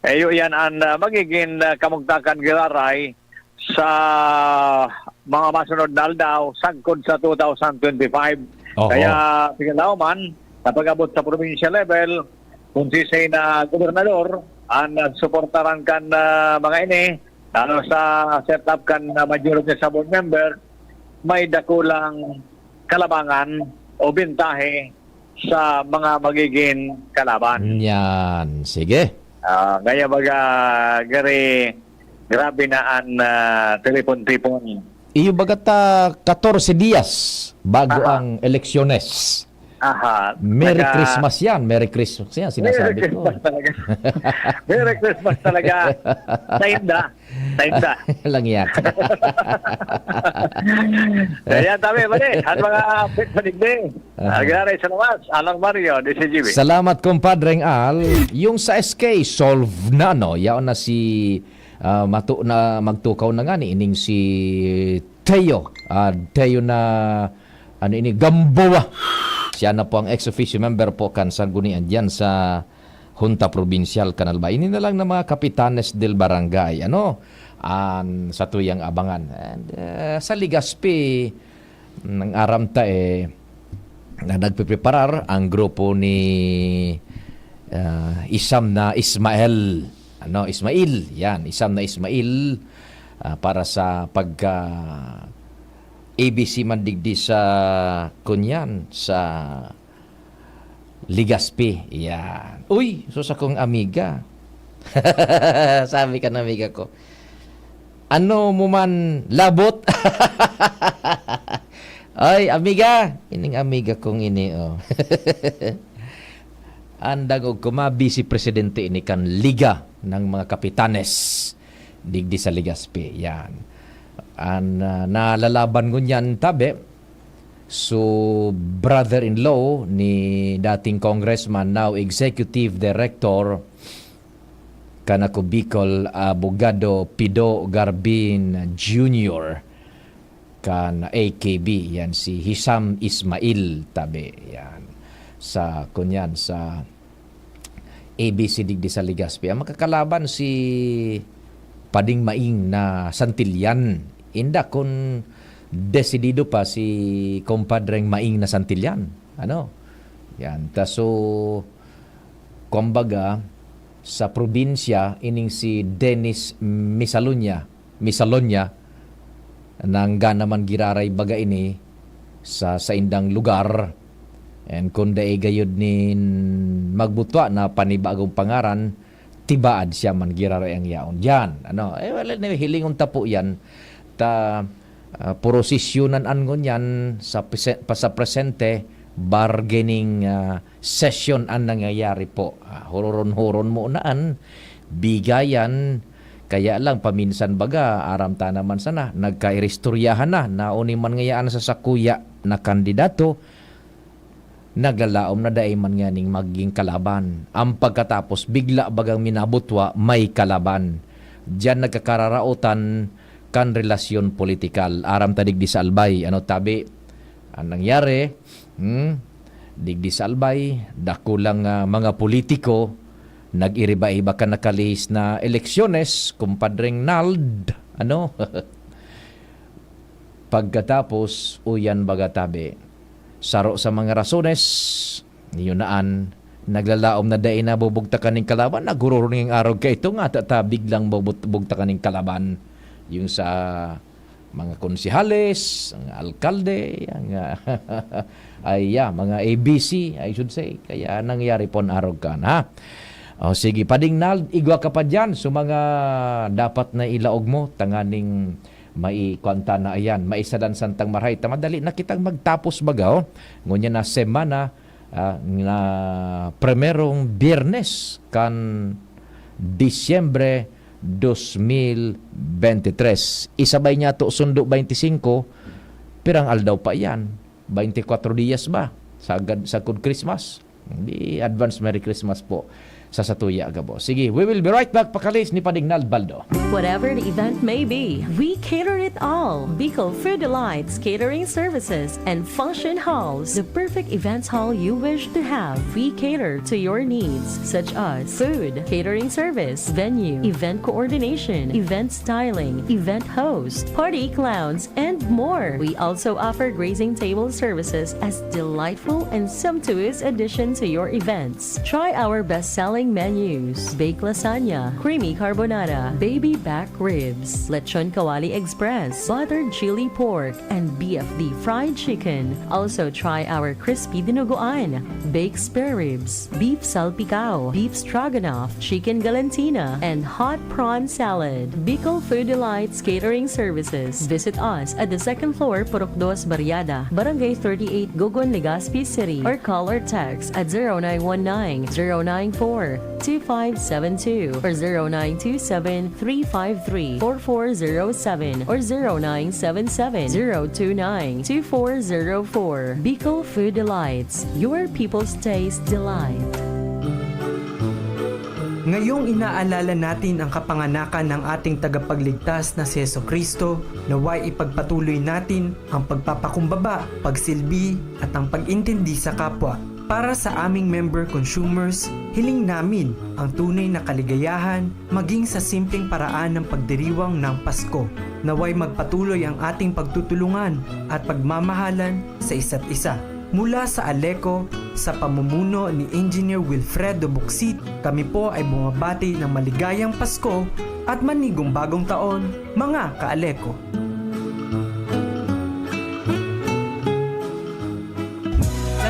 eh, iyo yan an, ah, magigin, ah, kamugtakan giraray sa mga masunod na aldaw sagkod sa two thousand twenty-five. Oho. Kaya, sige, Lauman, na pag-abot sa provincial level, kung sisay na gobernador, an, ah, suportaran kan, ah, mga ini, lalo sa setup kan, ah, majority sa board member, may dakulang kalabangan o bintahe sa mga magigin kalaban. Yan. Sige. Ah, kaya baga, gari, grabe na an, ah, tipon-tipon. Iyo baga ta katorse dias bago Aha. ang eleksyones. Aha. Merry Saka Christmas yan. Merry Christmas yan, Merry sinasabi ko. Christmas talaga. Merry Christmas talaga. Sa inda. Sa inda. Langyak. Kaya tabi, pare, ang mga update sa digdi. Aha. Agyaray sa lawas, Alang Mario, D C G B. Salamat, Compadreng Al. Yung sa S K, solve na, no? Yaon na si, ah, mato na magtukaw na nga ni ining si Teo. Ah, Teo na, ano ini, Gamboa. Siya na po ang ex officio member po kan Sanggunian diyan sa Junta Provincial kan Albay. Ini na lang na mga kapitanes del barangay, ano, an satuyang abangan. And, ah, sa Legazpi, nang aram ta, eh, na nagpipreparar ang grupo ni, ah, Isam na Ismael. Ano, Ismail, yan, Isam na Ismail, ah, para sa pagka A B C man digdi sa kunyan, sa Legazpi. Yan. Uy, sus, akong amiga. Sabi kan amiga ko, "Ano mo man labot?" Ay, amiga! Ining amiga kong ini, oh. Andang og kuma, vice presidente ini kan Liga ng mga Kapitanes digdi sa Legazpi. Yan. An, ah, nalalaban ngunyan tabi, so brother-in-law ni dating congressman, now executive director kan Ako Bicol, Abogado Pido Garbin Junior kan A K B, yan si Hisam Ismail tabi, yan. Sa, kunyan, sa A B C digdi sa Legazpi. Ang makakalaban si Pading Maing na Santillan. Inda kun desidido pa si Compadreng Maing na Santillan. Ano? Yan. Ta, so, kumbaga, sa probinsya, ining si Dennis Misalonia, Misalonia, nangga naman giraray baga ini sa saindang lugar. And kung dai gayud nin magbutwa na panibagong pangaran, tibaad siya man giraray ang yaon diyan. Ano? Eh, well, anyway, hilingon ta po yan. Ta, ah, purosisyonan an ngunyan sa prese-, pa, sa presente, bargaining, ah, session an nangyayari po. Ah, huroron-huron mo na an bigayan. Kaya lang, paminsan baga, aram ta naman sana, nagkairistoryahan na, nauni man ngayaan sa sakuya na kandidato, naglalaom na dai man nganing magiging kalaban. Ang pagkatapos, bigla bagang minabutwa, may kalaban. Diyan nagkakararaotan kan relasyon politikal. Aram ta digdi sa Albay, ano tabi, ang nangyari, hmm? Digdi sa Albay, dakulang, ah, mga politiko, nag-iriba-iba kan nakalihis na eleksyones, kumpadreng Nald, ano? Pagkatapos, uyan baga tabi. Saro sa mga rasones, yun naan, naglalaom na dai na bubugtakan ning kalaban, naghururuning arog ka ito nga, tata, biglang bubut-, bugtakan ning kalaban. Yung sa mga konsehales, ang alkalde, ang, ah, ay, yeah, mga A B C, I should say. Kaya nangyari po ang arog kan, ha? O, sige, Pading Nald, igwa ka pa dyan. So, mga dapat na ilaog mo, tanganing maikuan ta na, ayan, maisadan santang marahay. Ta madali na kitang magtapos baga, oh. Ngunyan na semana, ah, na primerong Biyernes kan Disyembre dos mil bente tres. Isabay niya to sundo baynte singko, pirang aldaw pa iyan? Baynte kwatro diyas ba? Sagad, sagkod Christmas. Di advance Merry Christmas po sa satuya, gabo. Sige, we will be right back, pakalihis ni Pading Nald Baldo. Whatever the event may be, we cater it all. Bicol Food Delights Catering Services and Function Halls, the perfect events hall you wish to have. We cater to your needs, such as food, catering service, venue, event coordination, event styling, event host, party clowns, and more. We also offer grazing table services as delightful and sumptuous addition to your event. Try our best-selling menus: baked lasagna, creamy carbonara, baby back ribs, lechon kawali express, buttered chili pork, and B F D fried chicken. Also try our crispy dinuguan, baked spare ribs, beef salpicao, beef stroganoff, chicken galantina, and hot prawn salad. Bicol Food Delights Catering Services. Visit us at the second floor, Purok Dos Barriada, Barangay thirty-eight, Gogon, Legazpi City, or call or text at zero nine one nine, zero nine four, two five seven two or zero nine two seven, three five three, four four zero seven or zero nine seven seven, zero two nine, two four zero four. Bicol Food Delights, your people's taste delight. Ngayong inaalala natin ang kapanganakan ng ating tagapagligtas na si Jesu-Cristo, naway ipagpatuloy natin ang pagpapakumbaba, pagsilbi, at ang pag-intindi sa kapwa. Para sa aming member consumers, hiling namin ang tunay na kaligayahan maging sa simpleng paraan ng pagdiriwang ng Pasko. Naway magpatuloy ang ating pagtutulungan at pagmamahalan sa isa't isa. Mula sa Aleco, sa pamumuno ni Engineer Wilfredo Bucsit, kami po ay bumabati ng maligayang Pasko at manigong bagong taon, mga ka-Aleco.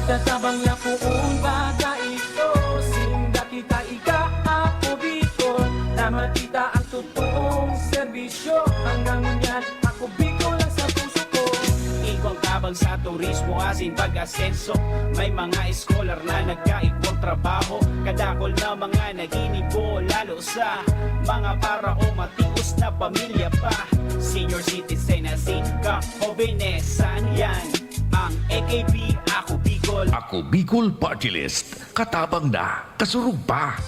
Nagtatabang na poon baga ito, sinda kita ika ako Bicol, na makita ang totoong serbisyo. Hanggang ngunyan, ako Bicol lang sa puso ko. Igwang tabang sa turismo asin pag-asenso. May mga eskolar na nagkaigwang trabaho, kadakol na mga naginibo, lalo sa mga para o matios na pamilya pa. Senior citizen asin kahobenesan, yan ang A K P, Ako Bicol. Ako Bicol Party List, katabang na, kasurog pa.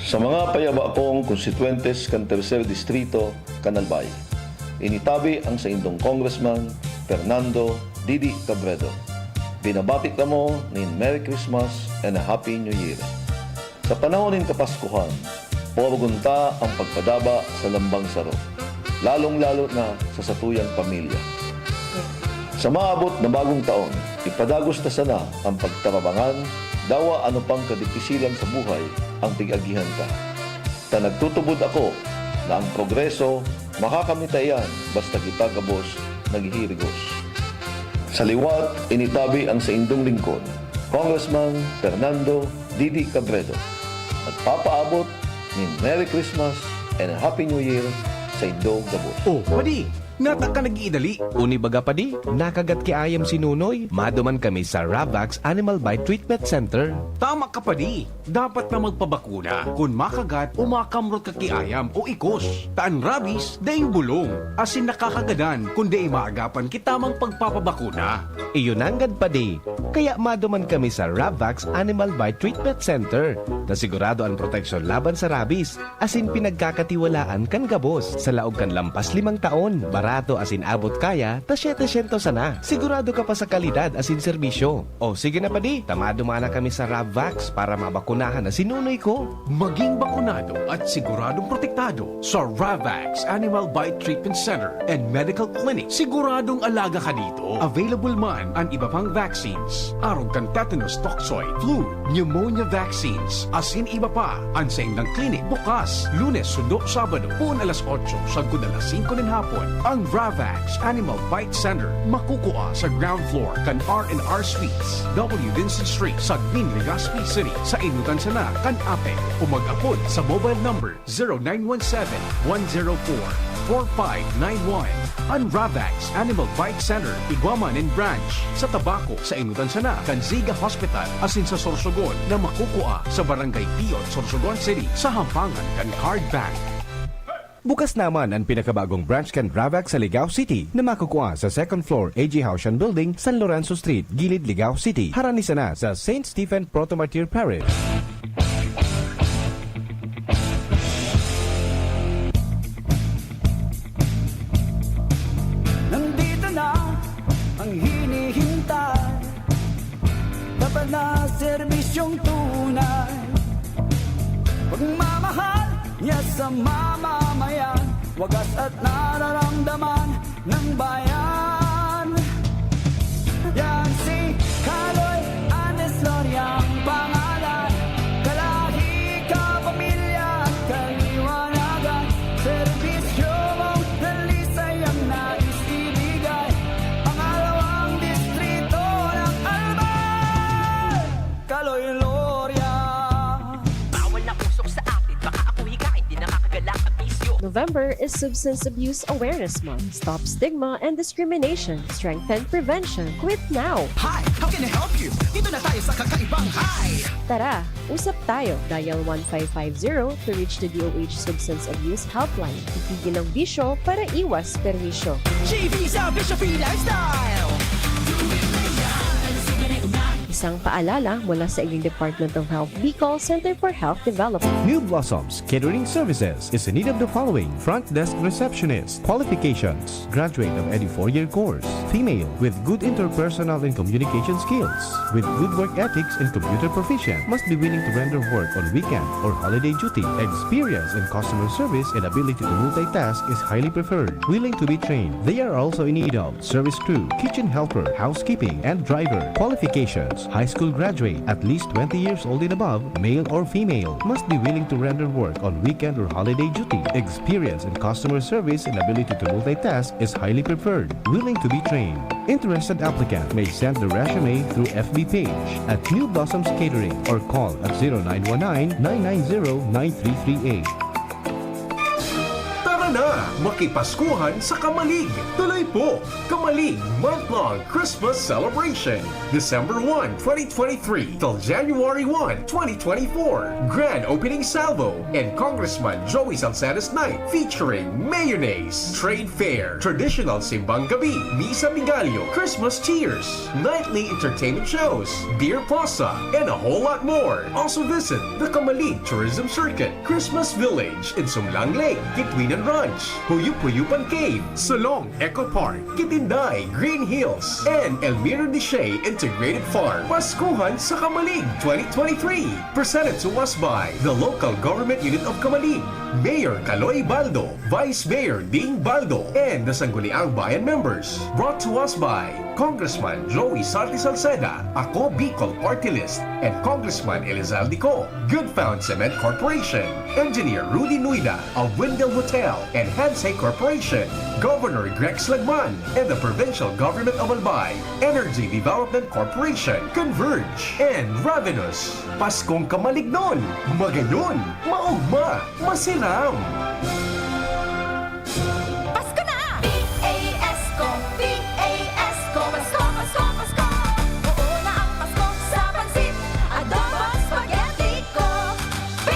Sa mga payaba kong konstituyentes kan Tercer Distrito kan Albay, initabi ang saindong Congressman Fernando Didi Cabredo. Binabati kamo nin Merry Christmas and a Happy New Year. Sa panahon nin Kapaskuhan, orogon ta ang pagpadaba sa lambang saro, lalong-lalo na sa satuyang pamilya. Sa maabot na bagong taon, ipadagos ta sana ang pagtarabangan, dawa ano pang kadipisilan sa buhay ang pig-agihan ta. Ta nagtutubod ako na ang progreso makakamit ta iyan basta kita gabos naghihirigos. Sa liwat, initabi ang saindong lingkod, Congressman Fernando Didi Cabredo. Nagpapaabot nin Merry Christmas and a Happy New Year sa indong gabos. Oh, padi, nata ka nag-iidali. Uni baga padi, nakagat ki ayam si Nunoy. Maduman kami sa Ravax Animal Bite Treatment Center. Tama ka padi, dapat na magpabakuna kun makagat o makamrot ka ki ayam o ikos. Ta an rabies daing bulong asin nakakagadan kun dai maagapan ki tamang pagpapabakuna. Iyo nanggad padi, kaya maduman kami sa Ravax Animal Bite Treatment Center na sigurado an proteksyon laban sa rabies asin pinagkakatiwalaan kan gabos. Sa laog kan lampas limang taon, barato asin abot kaya ta setecientos sana. Sigurado ka pa sa kalidad asin serbisyo. O sige na padi, ta maduman na kami sa Ravax para mabakunahan na si Nunoy ko. Maging bakunado at siguradong protektado sa Ravax Animal Bite Treatment Center and Medical Clinic. Siguradong alaga ka dito. Available man an iba pang vaccines, arog kan tetanus toxoid, flu, pneumonia vaccines, asin iba pa. An saindang clinic bukas Lunes sundo Sabado, poon alas otso sagkod alas singko nin hapon. Ang Ravax Animal Bite Center makukua sa ground floor kan R and R Suites, W Vincent Street, Sagmin, Legazpi City, sa inutan sana kan APEC, o mag-apod sa mobile number zero nine one seven, one zero four, four five nine one. An Ravax Animal Bite Center, igwa man nin branch sa Tabaco, sa inutan sana kan Ziga Hospital, asin sa Sorsogon na makukua sa Barangay Piot, Sorsogon City, sa hampangan kan Card Bank. Bukas naman an pinakabagong branch kan Ravax sa Ligao City na makukua sa second floor A G Haushan Building, San Lorenzo Street, Gilid, Ligao City, harani sana sa Saint Stephen Proto-Martyr Parish. Nandito na ang hinihintay, tapat na serbisyong tunay. Pagmamahal niya sa mamamayan, wagas at nararamdaman ng bayan. Yan si Kaloy Andes Loria ang pangalan. Kalahi, kapamilya at kaliwanagan, serbisyo mong dalisay ang nais ibigay. Ang alawang distrito ng Albay, Kaloy Loria. Bawal na usok sa atin, baka ako hikain, di nakakagala ang bisyo. November is Substance Abuse Awareness Month. Stop stigma and discrimination. Strengthen prevention. Quit now! Hi! How can I help you? Dito na tayo sa kakaibang Hi! Tara, usap tayo. Dial one five five zero to reach the D O H Substance Abuse Helpline. Itigil ang bisyo para iwas perwisyo. G V sa Bisyo Free Lifestyle! Isang paalala mula sa Igling Department of Health Bicol Center for Health Development. New Blossoms Catering Services is in need of the following: front desk receptionist, qualifications, graduate of any four-year course, female, with good interpersonal and communication skills, with good work ethics and computer proficient, must be willing to render work on weekend or holiday duty. Experience in customer service and ability to multitask is highly preferred. Willing to be trained. They are also in need of service crew, kitchen helper, housekeeping, and driver. Qualifications: high school graduate, at least twenty years old and above, male or female. Must be willing to render work on weekend or holiday duty. Experience in customer service and ability to multitask is highly preferred. Willing to be trained. Interested applicant may send the resume through F B page at New Blossoms Catering or call at zero nine one nine, nine nine zero, nine three three eight. Tara na! Makipaskuhan sa Kamalig! Tuloy po! Kamalig Month-Long Christmas Celebration, December one, twenty twenty-three till January one, twenty twenty-four. Grand Opening Salvo and Congressman Joey Salcedo's Night featuring Mayonnaise, Trade Fair, Traditional Simbang Gabi, Misa Migalio, Christmas Tears, nightly entertainment shows, beer plaza, and a whole lot more. Also visit the Kamalig Tourism Circuit, Christmas Village, Insumlang Lake, Kitwinan Ranch, Huyup-Huyupan Cave, Solong Eco Park, Kitinday, Green Hills, and Elmiro Deshay Integrated Farm. Paskuhan sa Kamalig twenty twenty-three. Presented to us by the Local Government Unit of Kamalig, Mayor Kaloy Baldo, Vice Mayor Ding Baldo, and the Sangguniang Bayan members. Brought to us by Congressman Joey Sarte Salceda, Ako Bicol Party List, and Congressman Elizalde Co, Good Found Cement Corporation, Engineer Rudy Nuida of Windel Hotel and Hansei Corporation, Governor Grex Lagman, and the Provincial Government of Albay, Energy Development Corporation, Converge, and Ravenous. Paskong Kamalignon, magayon, maugma, masiram! Pasko na! P A S ko, P A S ko, Pasko, Pasko, Pasko! Oo na ang Pasko sa pansit, adobo, spaghetti ko. P!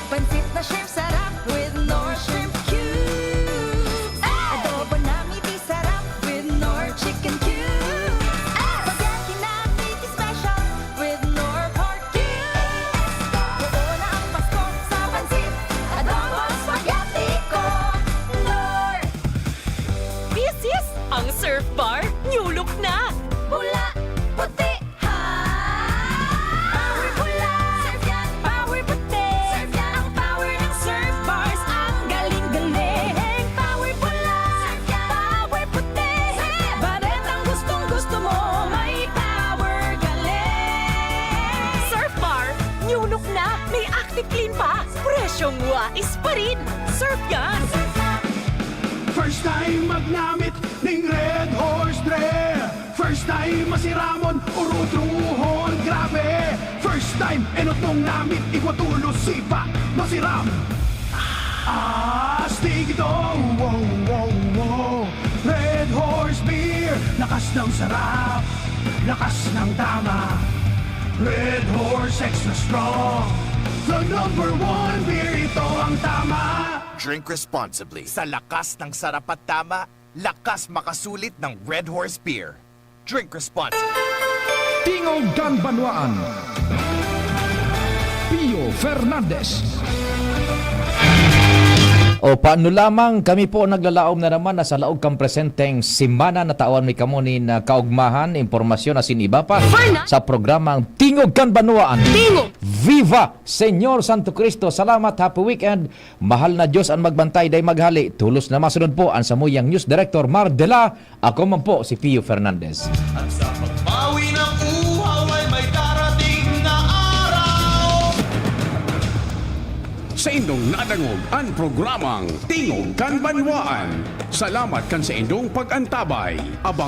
Pansit na shrimp sarap with Knorr shrimp cubes. Adobo na miti sarap with Knorr chicken cubes. Spaghetti na miti special with Knorr pork cubes. Oo na ang Pasko sa pansit, adobo, spaghetti ko. Knorr! This is ang Surf Bar New Look na! Pula, puti, ha! Power pula! Surf yan! Power puti! Surf yan! Ang power ng Surf Bars, ang galing-galing! Power pula! Surf yan! Power puti! Surf yan! Baretang gustong-gusto mo, may power galing! Surf Bar, new look na! May Active Clean pa! Presyong wais pa rin! Surf yan! First time magnamit ning Red Horse Dre. First time masiramon, urutruhon, grabe. First time, enot mong namit, igwa tulos, sipa, masiram. Astig ito, wow, wow, wow. Red Horse Beer, lakas ng sarap, lakas ng tama. Red Horse Extra Strong, the number one beer, ito ang tama. Drink responsibly. Sa lakas ng sarap at tama, lakas makasulit ng Red Horse Beer. Drink responsibly. Tingog kan Banwaan. Pio Fernandez. O paano lamang, kami po naglalaom na naman na sa laog kan presenteng semana na tawan mi kamo nin, ah, kaugmahan, impormasyon asin iba pa Fernan- sa programang Tingog kan Banwaan. Tingog! Viva Señor Santo Cristo! Salamat, happy weekend! Mahal na Diyos an magbantay, dai maghale. Tolos na masunod po an samuyang News Director, Mar Dela. Ako man po si Pio Fernandez. At sa pagbawi ng uhaw ay may darating na araw. Saindong nadangog an programang Tingog kan Banwaan. Salamat kan saindong pag-antabay. Abang